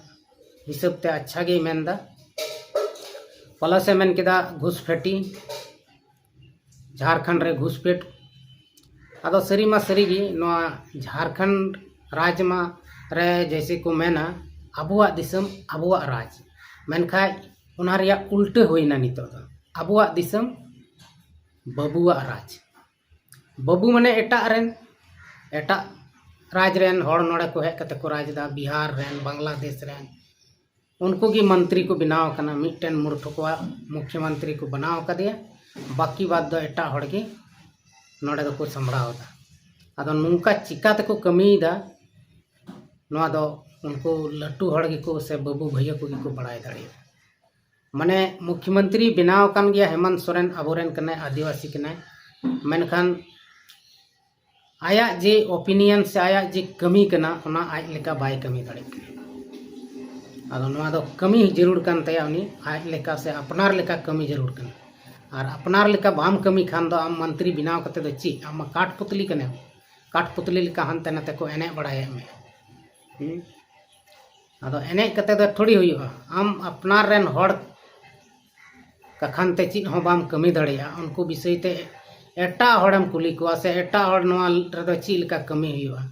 ᱦᱤᱥᱟᱹᱵ ᱛᱮ ᱟᱪᱪᱷᱟ ᱜᱮᱭ ᱢᱮᱱᱫᱟ᱾ ᱯᱞᱟᱥ ᱮ ᱢᱮᱱ ᱠᱮᱫᱟ ᱜᱷᱩᱥᱯᱮᱴᱤ, ᱡᱷᱟᱲᱠᱷᱚᱸᱰ ᱨᱮ ᱜᱷᱩᱥᱯᱮᱴ᱾ ᱟᱫᱚ ᱥᱟᱹᱨᱤ ᱢᱟ ᱥᱟᱹᱨᱤ ᱜᱮ, ᱱᱚᱣᱟ ᱡᱷᱟᱲᱠᱷᱚᱸᱰ ᱨᱟᱡᱽ ᱢᱟ ᱨᱮ ᱡᱮᱭᱥᱮ ᱠᱚ ᱢᱮᱱᱟ ᱟᱵᱚᱣᱟᱜ ᱫᱤᱥᱚᱢ ᱟᱵᱚᱣᱟᱜ ᱨᱟᱡᱽ, ᱢᱮᱱᱠᱷᱟᱡ ᱚᱱᱟ ᱨᱮᱭᱟᱜ ᱩᱞᱴᱟᱹ ᱦᱩᱭᱱᱟ᱾ ᱱᱤᱛᱚᱜ ᱫᱚ ᱟᱵᱚᱣᱟᱜ ᱫᱤᱥᱚᱢ ᱵᱟᱹᱵᱩᱣᱟᱜ ᱨᱟᱡᱽ᱾ ᱵᱟᱹᱵᱩ ᱢᱟᱱᱮ ᱮᱴᱟᱜ ᱨᱮᱱ, ᱮᱴᱟᱜ ᱨᱟᱡᱽ ᱨᱮᱱ ᱦᱚᱲ ᱱᱚᱰᱮ ᱠᱚ ᱦᱮᱡ ᱠᱟᱛᱮ ᱠᱚ ᱨᱟᱡᱽ ᱮᱫᱟ, ᱵᱤᱦᱟᱨ ᱨᱮᱱ, ᱵᱟᱝᱞᱟᱫᱮᱥ ᱨᱮᱱ, ᱩᱱᱠᱩ ᱜᱮ ᱢᱚᱱᱛᱨᱤ ᱠᱚ ᱵᱮᱱᱟᱣ ᱟᱠᱟᱱᱟ᱾ ᱢᱤᱫᱴᱮᱱ ᱢᱩᱨᱴᱷᱩ ᱠᱚᱣᱟᱜ ᱢᱩᱠᱷᱭᱚᱢᱚᱱᱛᱨᱤ ᱠᱚ ᱵᱮᱱᱟᱣ ᱟᱠᱟᱫᱮᱭᱟ, ᱵᱟᱹᱠᱤ ᱵᱟᱫ ᱫᱚ ᱮᱴᱟᱜ ᱦᱚᱲ ᱜᱮ ᱱᱚᱰᱮ ᱫᱚᱠᱚ ᱥᱟᱢᱵᱲᱟᱣ ᱮᱫᱟ᱾ ᱟᱫᱚ ᱱᱚᱝᱠᱟ ᱪᱤᱠᱟ ᱛᱮᱠᱚ ᱠᱟᱹᱢᱤᱭᱮᱫᱟ, ᱱᱚᱣᱟ ᱫᱚ ᱩᱱᱠᱩ ᱞᱟᱹᱴᱩ ᱦᱚᱲ ᱜᱮᱠᱚ ᱥᱮ ᱵᱟᱹᱵᱩ ᱵᱷᱟᱹᱭᱟᱹ ᱠᱚᱜᱮ ᱠᱚ ᱵᱟᱲᱟᱭ ᱫᱟᱲᱮᱭᱟᱜᱼᱟ᱾ ᱢᱟᱱᱮ ᱢᱩᱠᱷᱭᱚᱢᱚᱱᱛᱨᱤ ᱵᱮᱱᱟᱣ ᱟᱠᱟᱱ ᱜᱮᱭᱟ ᱦᱮᱢᱚᱱᱛ ᱥᱚᱨᱮᱱ, ᱟᱵᱚᱨᱮᱱ ᱠᱟᱱᱟᱭ, ᱟᱹᱫᱤᱵᱟᱹᱥᱤ ᱠᱟᱱᱟᱭ, ᱢᱮᱱᱠᱷᱟᱱ ᱟᱭᱟᱜ ᱡᱮ ᱚᱯᱤᱱᱤᱭᱚᱱ ᱥᱮ ᱟᱭᱟᱜ ᱡᱮ ᱠᱟᱹᱢᱤ ᱠᱟᱱᱟ, ᱚᱱᱟ ᱟᱡ ᱞᱮᱠᱟ ᱵᱟᱭ ᱠᱟᱹᱢᱤ ᱫᱟᱲᱮᱭᱟᱜ ᱠᱟᱱᱟ᱾ ᱟᱫᱚ ᱱᱚᱣᱟ ᱫᱚ ᱠᱟᱹᱢᱤ ᱡᱟᱹᱨᱩᱲ ᱠᱟᱱ ᱛᱟᱭᱟ, ᱩᱱᱤ ᱟᱡ ᱞᱮᱠᱟ ᱥᱮ ᱟᱯᱱᱟᱨ ᱞᱮᱠᱟ ᱠᱟᱹᱢᱤ ᱡᱟᱹᱨᱩᱲ ᱠᱟᱱᱟ᱾ ᱟᱨ ᱟᱯᱱᱟᱨ ᱞᱮᱠᱟ ᱵᱟᱢ ᱠᱟᱹᱢᱤ ᱠᱷᱟᱱ ᱫᱚ ᱟᱢ ᱢᱚᱱᱛᱨᱤ ᱵᱮᱱᱟᱣ ᱠᱟᱛᱮ ᱫᱚ ᱪᱮᱫ? ᱟᱢ ᱢᱟ ᱠᱟᱴᱯᱩᱛᱞᱤ ᱠᱟᱱᱟᱢ, ᱠᱟᱴᱯᱩᱛᱞᱤ ᱞᱮᱠᱟ ᱦᱟᱱᱛᱮ ᱱᱟᱛᱮ ᱠᱚ ᱮᱱᱮᱡ ᱵᱟᱲᱟᱭᱮᱫ ᱢᱮᱭᱟ᱾ ᱦᱩᱸ? ᱟᱫᱚ ᱮᱱᱮᱡ ᱠᱟᱛᱮ ᱫᱚ ᱛᱷᱚᱲᱤ ᱦᱩᱭᱩᱜᱼᱟ᱾ ᱟᱢ ᱟᱯᱱᱟᱨ ᱨᱮᱱ ᱦᱚᱲ ᱠᱟᱠᱷᱟᱱ ᱛᱮ ᱪᱮᱫ ᱦᱚᱸ ᱵᱟᱢ ᱠᱟᱹᱢᱤ ᱫᱟᱲᱮᱭᱟᱜᱼᱟ, ᱩᱱᱠᱩ ᱵᱤᱥᱚᱭ ᱛᱮ ᱮᱴᱟᱜ ᱦᱚᱲᱮᱢ ᱠᱩᱞᱤ ᱠᱚᱣᱟ ᱥᱮ ᱮᱴᱟᱜ ᱦᱚᱲ ᱱᱚᱣᱟ ᱨᱮᱫᱚ ᱪᱮᱫ ᱞᱮᱠᱟ ᱠᱟᱹᱢᱤ ᱦᱩᱭᱩᱜᱼᱟ,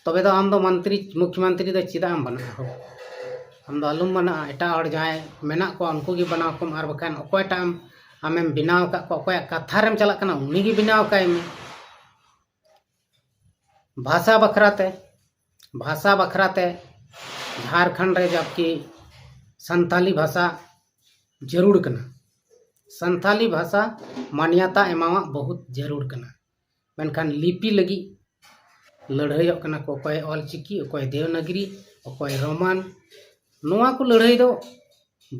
ᱛᱚᱵᱮ ᱫᱚ ᱟᱢ ᱫᱚ ᱢᱚᱱᱛᱨᱤ, ᱢᱩᱠᱷᱭᱚᱢᱚᱱᱛᱨᱤ ᱫᱚ ᱪᱮᱫᱟᱜ ᱮᱢ ᱵᱮᱱᱟᱜᱼᱟ? ᱦᱳ, ᱟᱢ ᱫᱚ ᱟᱞᱚᱢ ᱵᱮᱱᱟᱜᱼᱟ᱾ ᱮᱴᱟᱜ ᱦᱚᱲ ᱡᱟᱦᱟᱸᱭ ᱢᱮᱱᱟᱜ ᱠᱚᱣᱟ ᱩᱱᱠᱩ ᱜᱮ ᱵᱮᱱᱟᱣ ᱠᱚᱢ, ᱟᱨ ᱵᱟᱠᱷᱟᱱ ᱚᱠᱚᱭᱴᱟᱜ ᱮᱢ, ᱟᱢᱮᱢ ᱵᱮᱱᱟᱣ ᱟᱠᱟᱫ ᱠᱚᱣᱟ, ᱚᱠᱚᱭᱟᱜ ᱠᱟᱛᱷᱟ ᱨᱮᱢ ᱪᱟᱞᱟᱜ ᱠᱟᱱᱟ, ᱩᱱᱤ ᱜᱮ ᱵᱮᱱᱟᱣ ᱠᱟᱭ ᱢᱮ᱾ ᱵᱷᱟᱥᱟ ᱵᱟᱠᱷᱨᱟ ᱛᱮ, ᱵᱷᱟᱥᱟ ᱵᱟᱠᱷᱨᱟ ᱛᱮ ᱡᱷᱟᱲᱠᱷᱚᱸᱰ ᱨᱮ ᱡᱟᱵᱠᱤ ᱥᱟᱱᱛᱟᱞᱤ ᱵᱷᱟᱥᱟ ᱡᱟᱹᱨᱩᱲ ᱠᱟᱱᱟ, ᱥᱟᱱᱛᱟᱞᱤ ᱵᱷᱟᱥᱟ ᱢᱟᱱᱭᱟᱛᱟ ᱮᱢᱟᱣᱟᱜ ᱵᱚᱦᱩᱛ ᱡᱟᱹᱨᱩᱲ ᱠᱟᱱᱟ᱾ ᱢᱮᱱᱠᱷᱟᱱ ᱞᱤᱯᱤ ᱞᱟᱹᱜᱤᱫ ᱞᱟᱹᱲᱦᱟᱹᱭᱚᱜ ᱠᱟᱱᱟ ᱠᱚ, ᱚᱠᱚᱭ ᱚᱞ ᱪᱤᱠᱤ, ᱚᱠᱚᱭ ᱫᱮᱣᱱᱟᱜᱽᱨᱤ, ᱚᱠᱚᱭ ᱨᱳᱢᱟᱱ᱾ ᱱᱚᱣᱟ ᱠᱚ ᱞᱟᱹᱲᱦᱟᱹᱭ ᱫᱚ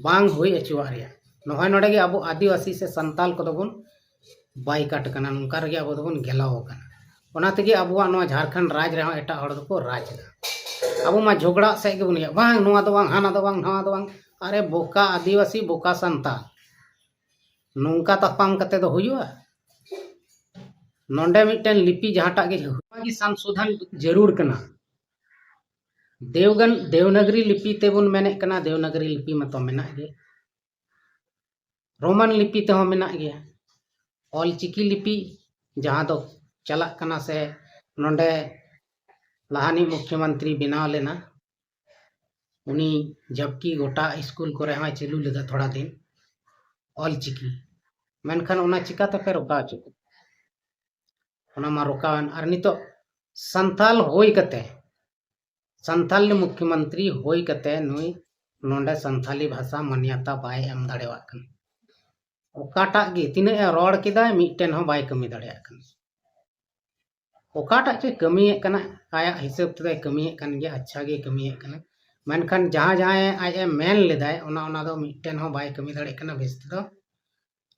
ᱵᱟᱝ ᱦᱩᱭ ᱦᱚᱪᱚᱣᱟᱜ ᱨᱮᱭᱟᱜ᱾ ᱱᱚᱜᱼᱚᱭ ᱱᱚᱰᱮ ᱜᱮ ᱟᱵᱚ ᱟᱹᱫᱤᱵᱟᱹᱥᱤ ᱥᱮ ᱥᱟᱱᱛᱟᱞ ᱠᱚᱫᱚ ᱵᱚᱱ ᱵᱟᱭᱠᱟᱴ ᱠᱟᱱᱟ, ᱱᱚᱝᱠᱟ ᱨᱮᱜᱮ ᱟᱵᱚ ᱫᱚᱵᱚᱱ ᱜᱷᱮᱞᱟᱣ ᱟᱠᱟᱱᱟ᱾ ᱚᱱᱟ ᱛᱮᱜᱮ ᱟᱵᱚᱣᱟᱜ ᱱᱚᱣᱟ ᱡᱷᱟᱲᱠᱷᱚᱸᱰ ᱨᱟᱡᱽ ᱨᱮᱦᱚᱸ ᱮᱴᱟᱜ ᱦᱚᱲ ᱫᱚᱠᱚ ᱨᱟᱡᱽ ᱮᱫᱟ᱾ ᱟᱵᱚ ᱢᱟ ᱡᱷᱚᱜᱽᱲᱟ ᱥᱮᱫ ᱜᱮᱵᱚᱱ ᱤᱭᱟᱹ, ᱵᱟᱝ ᱱᱚᱣᱟ ᱫᱚ ᱵᱟᱝ, ᱦᱟᱱᱟ ᱫᱚ ᱵᱟᱝ, ᱱᱚᱣᱟ ᱫᱚ ᱵᱟᱝ᱾ ᱟᱨᱮ ᱵᱚᱠᱟ ᱟᱹᱫᱤᱵᱟᱹᱥᱤ, ᱵᱚᱠᱟ ᱥᱟᱱᱛᱟᱞ, ᱱᱚᱝᱠᱟ ᱛᱟᱯᱟᱢ ᱠᱟᱛᱮ ᱫᱚ ᱦᱩᱭᱩᱜᱼᱟ? ᱱᱚᱰᱮ ᱢᱤᱫᱴᱮᱱ ᱞᱤᱯᱤ ᱡᱟᱦᱟᱸᱴᱟᱜ ᱜᱮ ᱦᱩᱭᱩᱜ ᱜᱮ ᱥᱚᱝᱥᱳᱫᱷᱚᱱ ᱡᱟᱹᱨᱩᱲ ᱠᱟᱱᱟ᱾ ᱫᱮᱣᱜᱟᱱ, ᱫᱮᱣᱱᱟᱜᱽᱨᱤ ᱞᱤᱯᱤ ᱛᱮᱵᱚᱱ ᱢᱮᱱᱮᱫ ᱠᱟᱱᱟ, ᱫᱮᱣᱱᱟᱜᱽᱨᱤ ᱞᱤᱯᱤ ᱢᱟᱛᱚ ᱢᱮᱱᱟᱜ ᱜᱮ᱾ ᱨᱳᱢᱟᱱ ᱞᱤᱯᱤ ᱛᱮᱦᱚᱸ ᱢᱮᱱᱟᱜ ᱜᱮᱭᱟ᱾ ᱚᱞ ᱪᱤᱠᱤ ᱞᱤᱯᱤ ᱡᱟᱦᱟᱸ ᱫᱚ ᱪᱟᱞᱟᱜ ᱠᱟᱱᱟ ᱥᱮ ᱱᱚᱰᱮ ᱞᱟᱦᱟᱱᱤᱡ ᱢᱩᱠᱷᱭᱚᱢᱚᱱᱛᱨᱤ ᱵᱮᱱᱟᱣ ᱞᱮᱱᱟ, ᱩᱱᱤ ᱡᱟᱵᱠᱤ ᱜᱚᱴᱟ ᱥᱠᱩᱞ ᱠᱚᱨᱮ ᱦᱚᱸᱭ ᱪᱟᱹᱞᱩ ᱞᱮᱫᱟ ᱛᱷᱚᱲᱟ ᱫᱤᱱ ᱚᱞ ᱪᱤᱠᱤ, ᱢᱮᱱᱠᱷᱟᱱ ᱚᱱᱟ ᱪᱤᱠᱟ ᱛᱮᱯᱮ ᱨᱚᱠᱟᱣ ᱦᱚᱪᱚ ᱠᱮᱫᱟ? ᱚᱱᱟ ᱢᱟ ᱨᱚᱠᱟᱣᱮᱱ᱾ ᱟᱨ ᱱᱤᱛᱚᱜ ᱥᱟᱱᱛᱟᱞ ᱦᱩᱭ ᱠᱟᱛᱮ, ᱥᱟᱱᱛᱟᱞ ᱢᱩᱠᱷᱭᱚᱢᱚᱱᱛᱨᱤ ᱦᱩᱭ ᱠᱟᱛᱮ ᱱᱩᱭ ᱱᱚᱰᱮ ᱥᱟᱱᱛᱟᱞᱤ ᱵᱷᱟᱥᱟ ᱢᱟᱱᱭᱟᱛᱟ ᱵᱟᱭ ᱮᱢ ᱫᱟᱲᱮᱭᱟᱜ ᱠᱟᱱᱟ᱾ ᱚᱠᱟᱴᱟᱜ ᱜᱮ ᱛᱤᱱᱟᱹᱜ ᱮ ᱨᱚᱲ ᱠᱮᱫᱟ, ᱢᱤᱫᱴᱮᱱ ᱦᱚᱸ ᱵᱟᱭ ᱠᱟᱹᱢᱤ ᱫᱟᱲᱮᱭᱟᱜ ᱠᱟᱱᱟ᱾ ᱚᱠᱟᱴᱟᱜ ᱪᱚᱭ ᱠᱟᱹᱢᱤᱭᱮᱫ ᱠᱟᱱᱟ, ᱟᱭᱟᱜ ᱦᱤᱥᱟᱹᱵ ᱛᱮᱫᱚᱭ ᱠᱟᱹᱢᱤᱭᱮᱫ ᱠᱟᱱ ᱜᱮᱭᱟ, ᱟᱪᱪᱷᱟ ᱜᱮ ᱠᱟᱹᱢᱤᱭᱮᱫ ᱠᱟᱱᱟ᱾ ᱢᱮᱱᱠᱷᱟᱱ ᱡᱟᱦᱟᱸ ᱡᱟᱦᱟᱸᱭ ᱟᱡ ᱮ ᱢᱮᱱ ᱞᱮᱫᱟᱭ, ᱚᱱᱟ ᱚᱱᱟ ᱫᱚ ᱢᱤᱫᱴᱮᱱ ᱦᱚᱸ ᱵᱟᱭ ᱠᱟᱹᱢᱤ ᱫᱟᱲᱮᱭᱟᱜ ᱠᱟᱱᱟ ᱵᱮᱥ ᱛᱮᱫᱚ᱾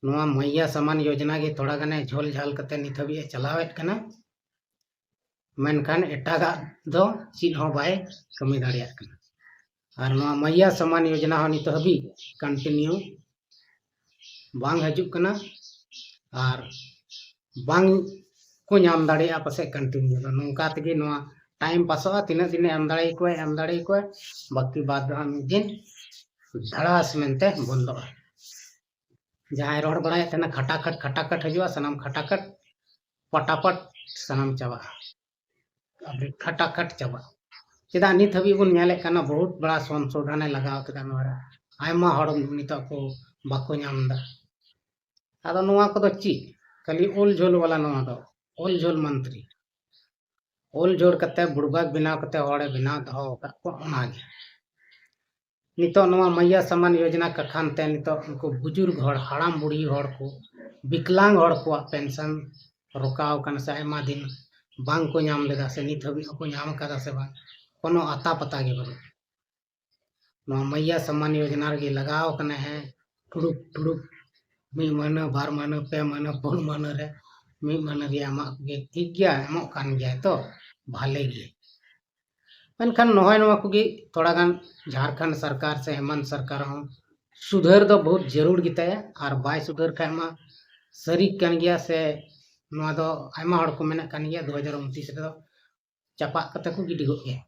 ᱱᱚᱣᱟ ᱢᱟᱭᱭᱟ ᱥᱟᱢᱟᱱ ᱭᱳᱡᱽᱱᱟ ᱜᱮ ᱛᱷᱚᱲᱟ ᱜᱟᱱᱮ ᱡᱷᱚᱞ ᱡᱷᱟᱞ ᱠᱟᱛᱮ ᱱᱤᱛ ᱦᱟᱹᱵᱤᱡ ᱮ ᱪᱟᱞᱟᱣᱮᱫ ᱠᱟᱱᱟ, ᱢᱮᱱᱠᱷᱟᱱ ᱮᱴᱟᱜᱟᱜ ᱫᱚ ᱪᱮᱫ ᱦᱚᱸ ᱵᱟᱭ ᱠᱟᱹᱢᱤ ᱫᱟᱲᱮᱭᱟᱜ ᱠᱟᱱᱟ᱾ ᱟᱨ ᱱᱚᱣᱟ ᱢᱟᱭᱭᱟ ᱥᱟᱢᱟᱱ ᱭᱳᱡᱽᱱᱟ ᱦᱚᱸ ᱱᱤᱛ ᱦᱟᱹᱵᱤᱡ ᱠᱚᱱᱴᱤᱱᱤᱭᱩ ᱵᱟᱝ ᱦᱤᱡᱩᱜ ᱠᱟᱱᱟ ᱟᱨ ᱵᱟᱝ ᱠᱚ ᱧᱟᱢ ᱫᱟᱲᱮᱭᱟᱜᱼᱟ ᱯᱟᱥᱮᱡ ᱠᱚᱱᱴᱤᱱᱤᱭᱩ ᱫᱚ᱾ ᱱᱚᱝᱠᱟ ᱛᱮᱜᱮ ᱱᱚᱣᱟ ᱴᱟᱭᱤᱢ ᱯᱟᱥᱚᱜᱼᱟ, ᱛᱤᱱᱟᱹᱜ ᱫᱤᱱᱮ ᱮᱢ ᱫᱟᱲᱮᱭᱟᱠᱚᱣᱟ, ᱮᱢ ᱫᱟᱲᱮᱭᱟᱠᱚᱣᱟ, ᱵᱟᱹᱠᱤ ᱵᱟᱫ ᱫᱚ ᱦᱟᱸᱜ ᱢᱤᱫ ᱫᱤᱱ ᱫᱷᱟᱲᱟᱥ ᱢᱮᱱᱛᱮ ᱵᱚᱱᱫᱚᱜᱼᱟ᱾ ᱡᱟᱦᱟᱸᱭ ᱨᱚᱲ ᱵᱟᱲᱟᱭᱮᱫ ᱛᱟᱦᱮᱱᱟ ᱠᱷᱟᱴᱟᱠᱷᱟᱴ, ᱠᱷᱟᱴᱟᱠᱷᱟᱴ ᱦᱤᱡᱩᱜᱼᱟ, ᱥᱟᱱᱟᱢ ᱠᱷᱟᱴᱟᱠᱷᱟᱴ ᱯᱟᱴᱟᱯᱟᱴ ᱥᱟᱱᱟᱢ ᱪᱟᱵᱟᱜᱼᱟ᱾ ᱟᱵᱚ ᱠᱷᱟᱴᱟᱠᱷᱟᱴ ᱪᱟᱵᱟᱜᱼᱟ᱾ ᱪᱮᱫᱟᱜ ᱱᱤᱛ ᱦᱟᱹᱵᱤᱡ ᱵᱚᱱ ᱧᱮᱞᱮᱫ ᱠᱟᱱᱟ, ᱵᱚᱦᱩᱛ ᱵᱟᱲᱟ ᱥᱚᱝᱥᱳᱫᱷᱚᱱᱮ ᱞᱟᱜᱟᱣ ᱠᱮᱫᱟ ᱱᱚᱣᱟ ᱨᱮ, ᱟᱭᱢᱟ ᱦᱚᱲ ᱱᱤᱛᱚᱜ ᱠᱚ ᱵᱟᱠᱚ ᱧᱟᱢ ᱮᱫᱟ᱾ ᱟᱫᱚ ᱱᱚᱣᱟ ᱠᱚᱫᱚ ᱪᱮᱫ? ᱠᱷᱟᱹᱞᱤ ᱚᱞ ᱡᱷᱳᱞ ᱵᱟᱞᱟ ᱱᱚᱣᱟ ᱫᱚ, ᱚᱞ ᱡᱷᱳᱞ ᱢᱚᱱᱛᱨᱤ᱾ ᱚᱞ ᱡᱷᱳᱞ ᱠᱟᱛᱮ ᱵᱩᱲᱵᱟᱠ ᱵᱮᱱᱟᱣ ᱠᱟᱛᱮ ᱦᱚᱲᱮ ᱵᱮᱱᱟᱣ ᱫᱚᱦᱚ ᱟᱠᱟᱫ ᱠᱚᱣᱟ, ᱚᱱᱟᱜᱮ᱾ ᱱᱤᱛᱚᱜ ᱱᱚᱣᱟ ᱢᱟᱭᱭᱟ ᱥᱟᱢᱟᱱ ᱭᱳᱡᱽᱱᱟ ᱠᱟᱠᱷᱟᱱ ᱛᱮ ᱱᱤᱛᱚᱜ ᱩᱱᱠᱩ ᱵᱩᱡᱩᱨᱜ ᱦᱚᱲ, ᱦᱟᱲᱟᱢ ᱵᱩᱲᱦᱤ ᱦᱚᱲ ᱠᱚ, ᱵᱤᱠᱞᱟᱝ ᱦᱚᱲ ᱠᱚᱣᱟᱜ ᱯᱮᱱᱥᱚᱱ ᱨᱚᱠᱟᱣ ᱟᱠᱟᱱᱟ ᱥᱮ ᱟᱭᱢᱟ ᱫᱤᱱ ᱵᱟᱝ ᱠᱚ ᱧᱟᱢ ᱞᱮᱫᱟ ᱥᱮ ᱱᱤᱛ ᱦᱟᱹᱵᱤᱡ ᱦᱚᱸᱠᱚ ᱧᱟᱢ ᱟᱠᱟᱫᱟ ᱥᱮ ᱵᱟᱝ, ᱠᱳᱱᱳ ᱟᱛᱟ ᱯᱟᱛᱟ ᱜᱮ ᱵᱟᱹᱱᱩᱜ᱾ ᱱᱚᱣᱟ ᱢᱟᱭᱭᱟ ᱥᱟᱢᱟᱱ ᱭᱳᱡᱽᱱᱟ ᱨᱮᱜᱮ ᱞᱟᱜᱟᱣ ᱠᱟᱱᱟ, ᱦᱮᱸ, ᱴᱩᱲᱩᱠ ᱴᱩᱲᱩᱠ ᱢᱤᱫ ᱢᱟᱹᱦᱱᱟᱹ, ᱵᱟᱨ ᱢᱟᱹᱦᱱᱟᱹ, ᱯᱮ ᱢᱟᱹᱦᱱᱟᱹ, ᱯᱩᱱ ᱢᱟᱹᱦᱱᱟᱹ ᱨᱮ ᱢᱤᱫ ᱢᱟᱹᱦᱱᱟᱹ ᱨᱮᱭᱟᱜ ᱮᱢᱟᱜ ᱠᱚᱜᱮ ᱴᱷᱤᱠ ᱜᱮᱭᱟ, ᱮᱢᱚᱜ ᱠᱟᱱ ᱜᱮᱭᱟᱭ ᱛᱚ ᱵᱷᱟᱞᱮ ᱜᱮ᱾ ᱢᱮᱱᱠᱷᱟᱱ ᱱᱚᱜᱼᱚᱭ ᱱᱚᱣᱟ ᱠᱚᱜᱮ ᱛᱷᱚᱲᱟ ᱜᱟᱱ ᱡᱷᱟᱲᱠᱷᱚᱸᱰ ᱥᱚᱨᱠᱟᱨ ᱥᱮ ᱦᱮᱢᱟᱱᱛ ᱥᱚᱨᱠᱟᱨ ᱦᱚᱸ ᱥᱩᱫᱷᱟᱹᱨ ᱫᱚ ᱵᱚᱦᱩᱛ ᱡᱟᱹᱨᱩᱲ ᱜᱮᱛᱟᱭᱟ, ᱟᱨ ᱵᱟᱭ ᱥᱩᱫᱷᱟᱹᱨ ᱠᱷᱟᱡ ᱢᱟ ᱥᱟᱹᱨᱤ ᱠᱟᱱ ᱜᱮᱭᱟ ᱥᱮ ᱱᱚᱣᱟ ᱫᱚ ᱟᱭᱢᱟ ᱦᱚᱲ ᱠᱚ ᱢᱮᱱᱮᱫ ᱠᱟᱱ ᱜᱮᱭᱟ ᱫᱩ ᱦᱟᱡᱟᱨ ᱩᱱᱛᱨᱤᱥ ᱨᱮᱫᱚ ᱪᱟᱯᱟᱜ ᱠᱟᱛᱮ ᱠᱚ ᱜᱤᱰᱤ ᱜᱚᱫ ᱜᱮᱭᱟ᱾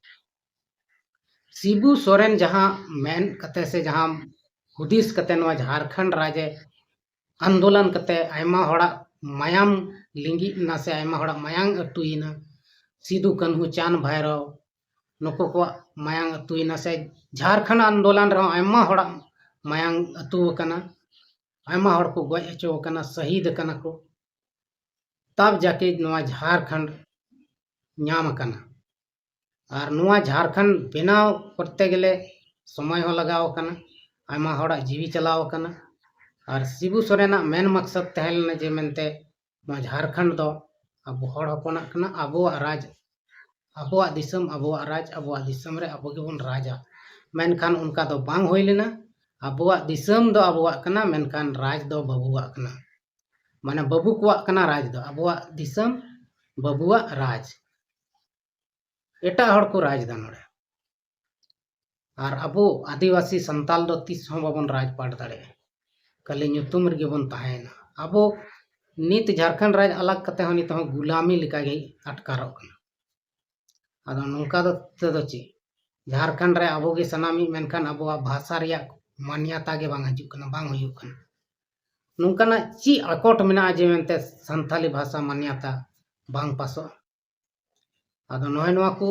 ᱥᱤᱵᱩ ᱥᱚᱨᱮᱱ ᱡᱟᱦᱟᱸ ᱢᱮᱱ ᱠᱟᱛᱮ ᱥᱮ ᱡᱟᱦᱟᱸ ᱦᱩᱫᱤᱥ ᱠᱟᱛᱮ ᱱᱚᱣᱟ ᱡᱷᱟᱲᱠᱷᱚᱸᱰ ᱨᱟᱡᱽ ᱮ ᱟᱱᱫᱳᱞᱚᱱ ᱠᱟᱛᱮ ᱟᱭᱢᱟ ᱦᱚᱲᱟᱜ ᱢᱟᱭᱟᱢ ᱞᱤᱸᱜᱤᱜ ᱮᱱᱟ ᱥᱮ ᱟᱭᱢᱟ ᱦᱚᱲᱟᱜ ᱢᱟᱭᱟᱝ ᱟᱹᱛᱩᱭᱮᱱᱟ, ᱥᱤᱫᱩ ᱠᱟᱹᱱᱦᱩ ᱪᱟᱸᱫᱽ ᱵᱷᱟᱭᱨᱚ ᱱᱩᱠᱩ ᱠᱚᱣᱟᱜ ᱢᱟᱭᱟᱝ ᱟᱹᱛᱩᱭᱮᱱᱟ ᱥᱮ ᱡᱷᱟᱲᱠᱷᱚᱸᱰ ᱟᱱᱫᱳᱞᱚᱱ ᱨᱮᱦᱚᱸ ᱟᱭᱢᱟ ᱦᱚᱲᱟᱜ ᱢᱟᱭᱟᱝ ᱟᱹᱛᱩ ᱟᱠᱟᱱᱟ, ᱟᱭᱢᱟ ᱦᱚᱲ ᱠᱚ ᱜᱚᱡ ᱦᱚᱪᱚ ᱟᱠᱟᱱᱟ, ᱥᱟᱹᱦᱤᱫ ᱟᱠᱟᱱᱟ ᱠᱚ, ᱛᱟᱵ ᱡᱟᱠᱮ ᱱᱚᱣᱟ ᱡᱷᱟᱲᱠᱷᱚᱸᱰ ᱧᱟᱢ ᱟᱠᱟᱱᱟ᱾ ᱟᱨ ᱱᱚᱣᱟ ᱡᱷᱟᱲᱠᱷᱚᱸᱰ ᱵᱮᱱᱟᱣ ᱠᱚᱨᱛᱮ ᱜᱮᱞᱮ ᱥᱚᱢᱚᱭ ᱦᱚᱸ ᱞᱟᱜᱟᱣ ᱟᱠᱟᱱᱟ, ᱟᱭᱢᱟ ᱦᱚᱲᱟᱜ ᱡᱤᱣᱤ ᱪᱟᱞᱟᱣ ᱟᱠᱟᱱᱟ᱾ ᱟᱨ ᱥᱤᱵᱩ ᱥᱚᱨᱮᱱᱟᱜ ᱢᱮᱱ ᱢᱟᱠᱥᱚᱫ ᱛᱟᱦᱮᱸ ᱞᱮᱱᱟ ᱡᱮ ᱢᱮᱱᱛᱮ ᱱᱚᱣᱟ ᱡᱷᱟᱲᱠᱷᱚᱸᱰ ᱫᱚ ᱟᱵᱚ ᱦᱚᱲ ᱦᱚᱯᱚᱱᱟᱜ ᱠᱟᱱᱟ, ᱟᱵᱚᱣᱟᱜ ᱨᱟᱡᱽ, ᱟᱵᱚᱣᱟᱜ ᱫᱤᱥᱚᱢ, ᱟᱵᱚᱣᱟᱜ ᱨᱟᱡᱽ, ᱟᱵᱚᱣᱟᱜ ᱫᱤᱥᱚᱢ ᱨᱮ ᱟᱵᱚ ᱜᱮᱵᱚᱱ ᱨᱟᱡᱟ᱾ ᱢᱮᱱᱠᱷᱟᱱ ᱚᱱᱠᱟ ᱫᱚ ᱵᱟᱝ ᱦᱩᱭ ᱞᱮᱱᱟ᱾ ᱟᱵᱚᱣᱟᱜ ᱫᱤᱥᱚᱢ ᱫᱚ ᱟᱵᱚᱣᱟᱜ ᱠᱟᱱᱟ, ᱢᱮᱱᱠᱷᱟᱱ ᱨᱟᱡᱽ ᱫᱚ ᱵᱟᱹᱵᱩᱣᱟᱜ ᱠᱟᱱᱟ᱾ ᱢᱟᱱᱮ ᱵᱟᱹᱵᱩ ᱠᱚᱣᱟᱜ ᱠᱟᱱᱟ ᱨᱟᱡᱽ ᱫᱚ, ᱟᱵᱚᱣᱟᱜ ᱫᱤᱥᱚᱢ, ᱵᱟᱹᱵᱩᱣᱟᱜ ᱨᱟᱡᱽ᱾ ᱮᱴᱟᱜ ᱦᱚᱲ ᱠᱚ ᱨᱟᱡᱽ ᱮᱫᱟ ᱱᱚᱰᱮ᱾ ᱟᱨ ᱟᱵᱚ ᱟᱹᱫᱤᱵᱟᱹᱥᱤ ᱥᱟᱱᱛᱟᱞ ᱫᱚ ᱛᱤᱥ ᱦᱚᱸ ᱵᱟᱵᱚᱱ ᱨᱟᱡᱽᱯᱟᱴ ᱫᱟᱲᱮᱭᱟᱜᱼᱟ, ᱠᱷᱟᱹᱞᱤ ᱧᱩᱛᱩᱢ ᱨᱮᱜᱮ ᱵᱚᱱ ᱛᱟᱦᱮᱸᱭᱮᱱᱟ᱾ ᱟᱵᱚ ᱱᱤᱛ ᱡᱷᱟᱲᱠᱷᱚᱸᱰ ᱨᱟᱡᱽ ᱟᱞᱟᱜᱽ ᱠᱟᱛᱮ ᱦᱚᱸ ᱱᱤᱛᱚᱜ ᱦᱚᱸ ᱜᱩᱞᱟᱢᱤ ᱞᱮᱠᱟᱜᱮ ᱟᱴᱠᱟᱨᱚᱜ ᱠᱟᱱᱟ᱾ ᱟᱫᱚ ᱱᱚᱝᱠᱟ ᱫᱚ ᱛᱮᱫᱚ ᱪᱮᱫ? ᱡᱷᱟᱲᱠᱷᱚᱸᱰ ᱨᱮ ᱟᱵᱚ ᱜᱮ ᱥᱟᱱᱟᱢᱤᱡ, ᱢᱮᱱᱠᱷᱟᱱ ᱟᱵᱚᱣᱟᱜ ᱵᱷᱟᱥᱟ ᱨᱮᱭᱟᱜ ᱢᱟᱱᱭᱟᱛᱟ ᱜᱮ ᱵᱟᱝ ᱦᱤᱡᱩᱜ ᱠᱟᱱᱟ, ᱵᱟᱝ ᱦᱩᱭᱩᱜ ᱠᱟᱱᱟ᱾ ᱱᱚᱝᱠᱟᱱᱟᱜ ᱪᱮᱫ ᱟᱠᱚᱴ ᱢᱮᱱᱟᱜᱼᱟ ᱡᱮ ᱢᱮᱱᱛᱮ ᱥᱟᱱᱛᱟᱞᱤ ᱵᱷᱟᱥᱟ ᱢᱟᱱᱭᱟᱛᱟ ᱵᱟᱝ ᱯᱟᱥᱚᱜᱼᱟ? ᱟᱫᱚ ᱱᱚᱜᱼᱚᱭ ᱱᱚᱣᱟ ᱠᱚ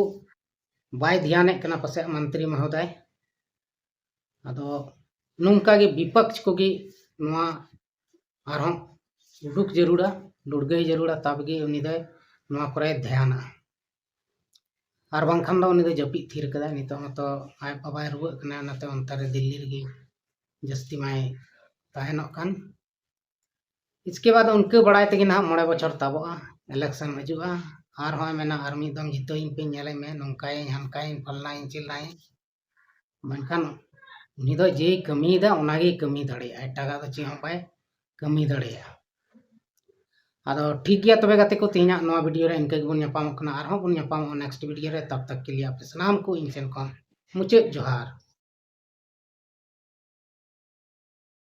ᱵᱟᱭ ᱫᱷᱮᱭᱟᱱᱮᱫ ᱠᱟᱱᱟ ᱯᱟᱥᱮᱡ ᱢᱚᱱᱛᱨᱤ ᱢᱚᱦᱳᱫᱚᱭ᱾ ᱟᱫᱚ ᱱᱚᱝᱠᱟ ᱜᱮ ᱵᱤᱯᱚᱠᱥ ᱠᱚᱜᱮ ᱱᱚᱣᱟ ᱟᱨᱦᱚᱸ ᱩᱰᱩᱠ ᱡᱟᱹᱨᱩᱲᱟ, ᱞᱩᱲᱜᱟᱹᱭ ᱡᱟᱹᱨᱩᱲᱟ, ᱛᱟᱵ ᱜᱮ ᱩᱱᱤ ᱫᱚᱭ ᱱᱚᱣᱟ ᱠᱚᱨᱮ ᱫᱷᱮᱭᱟᱱᱟ᱾ ᱟᱨ ᱵᱟᱝᱠᱷᱟᱱ ᱫᱚ ᱩᱱᱤ ᱫᱚ ᱡᱟᱹᱯᱤᱫ ᱛᱷᱤᱨ ᱠᱟᱫᱟᱭ᱾ ᱱᱤᱛᱚᱜ ᱢᱟᱛᱚ ᱟᱡ ᱵᱟᱵᱟᱭ ᱨᱩᱣᱟᱹᱜ ᱠᱟᱱᱟ, ᱚᱱᱟᱛᱮ ᱚᱱᱛᱮ ᱨᱮ ᱫᱤᱞᱞᱤ ᱨᱮᱜᱮ ᱡᱟᱹᱥᱛᱤ ᱢᱟᱭ ᱛᱟᱦᱮᱱᱚᱜ ᱠᱟᱱ᱾ ᱤᱥᱠᱮ ᱵᱟᱫ ᱩᱱᱠᱟᱹ ᱵᱟᱲᱟᱭ ᱛᱮᱜᱮ ᱱᱟᱦᱟᱜ ᱢᱚᱬᱮ ᱵᱚᱪᱷᱚᱨ ᱛᱟᱵᱚᱜᱼᱟ, election ᱦᱤᱡᱩᱜᱼᱟ, ᱟᱨᱦᱚᱸᱭ ᱢᱮᱱᱟ ᱟᱨ ᱢᱤᱫ ᱫᱚᱢ ᱡᱤᱛᱟᱹᱣᱤᱧ ᱯᱮ, ᱧᱮᱞᱮ ᱢᱮ, ᱱᱚᱝᱠᱟᱭᱟᱹᱧ, ᱦᱟᱱᱠᱟᱭᱟᱹᱧ, ᱯᱷᱟᱞᱱᱟᱭᱟᱹᱧ, ᱪᱤᱞᱱᱟᱭᱟᱹᱧ᱾ ᱢᱮᱱᱠᱷᱟᱱ ᱩᱱᱤ ᱫᱚ ᱡᱮᱭ ᱠᱟᱹᱢᱤᱭᱮᱫᱟ ᱚᱱᱟᱜᱮᱭ ᱠᱟᱹᱢᱤ ᱫᱟᱲᱮᱭᱟᱜᱼᱟ, ᱮᱴᱟᱜᱟᱜ ᱫᱚ ᱪᱮᱫ ᱦᱚᱸ ᱵᱟᱭ ᱠᱟᱹᱢᱤ ᱫᱟᱲᱮᱭᱟᱜᱼᱟ᱾ ᱟᱫᱚ ᱴᱷᱤᱠ ᱜᱮᱭᱟ ᱛᱚᱵᱮ ᱜᱟᱛᱮ ᱠᱚ, ᱛᱮᱦᱮᱧᱟᱜ ᱱᱚᱣᱟ video ᱨᱮ ᱤᱱᱠᱟᱹ ᱜᱮᱵᱚᱱ ᱧᱟᱯᱟᱢᱚᱜ ᱠᱟᱱᱟ, ᱟᱨᱦᱚᱸ ᱵᱚᱱ ᱧᱟᱯᱟᱢᱚᱜᱼᱟ next video ᱨᱮ᱾ ᱛᱟᱵ ᱛᱟᱠ ᱠᱮ ᱞᱤᱭᱮ ᱟᱯᱮ ᱥᱟᱱᱟᱢ ᱠᱚ ᱤᱧ ᱥᱮᱱ ᱠᱷᱚᱱ ᱢᱩᱪᱟᱹᱫ ᱡᱚᱦᱟᱨ᱾